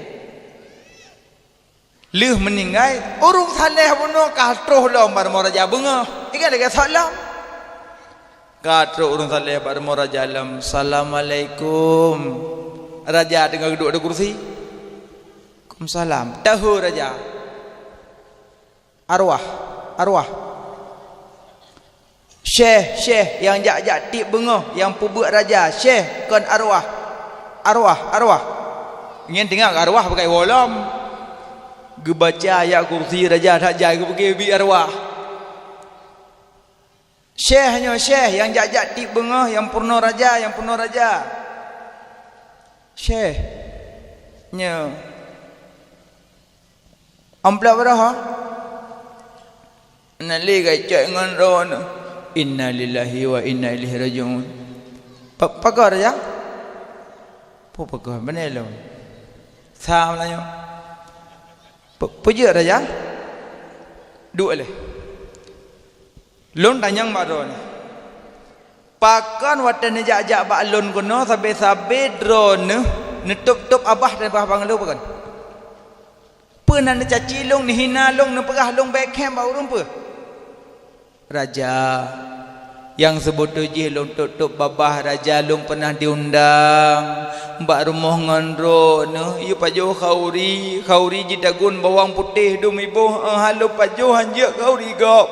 Lheueh meuninggai, ureuëng saleh bunoe ka troh lom bak rumoh raja beungoh. Ingat lagée sot lom. Ka troh ureuëng saleh bak rumoh raja lom. "Assalamualaikum." Raja teungoh duek di kursi. "Waalaikumsalam." Tahu raja. "Arwah, arwah." "Syeh, syeh, nyang jak-jak tieb beungoh, nyang peubeuet raja, syeh, kon arwah. Arwah, arwah." Nyan teungoh arwah pakai wolom. Geubaca ayat kursi raja that jai geupeugah bit arwah. "Syeh nyoe, syeh, nyang jak-jak tieb beungoh, nyang peurunoe raja, nyang peurunoe raja." "Syeh, nyoe." Amplop roh, ha? Na lé geucok ngon droeneuh. Innalillahi wa inna ilaihi raji'un. Pa-, pakon raja? Peue pakon, beuneu lom. Sa meunyoe. Pe-, peue jeuet raja? Duek lé. Lôn tanyong bak droeneuh. Pakon watée neujak-jak bak lôn keunoe sabe-sabe droeneuh neutôb-tôb abah dan bah bang lôn pakon? Neucaci lôn, neuhina lôn, neupeugah lôn bèk khem bak ureueng peue? Raja, nyang seubeutôi jih lôn tôp-tôp babah, raja, lôn peunah diundang bak rumoh ngon droeneuh, yue pajoh khauri, khauri jitagun bawang putéh dum iboh, 'oh lôn pajoh hanjeuet khauri gob.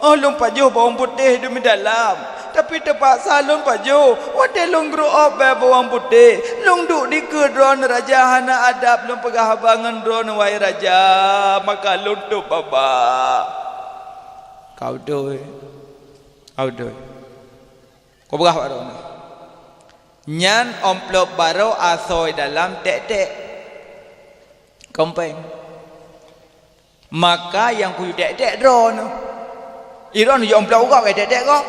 'Oh lôn pajoh bawang putéh dum dalam, tapi teupaksa lôn pajoh. Watèe lôn grow up bèe bawang putéh, lôn duek dikeue droeneuh raja hana adab, lôn peugah haba ngon droeneuh, wahai raja, maka lôn tôp babah. Ka beutôi. Ka beutôi. Kupeugah bak droeneuh. Nyan amplop barô asoe dalam tek-tek. Kompeng. Maka nyang kuyue tek-tek droeneuh. Droeneuh jeuet amplop gob, eh, tek-tek gob.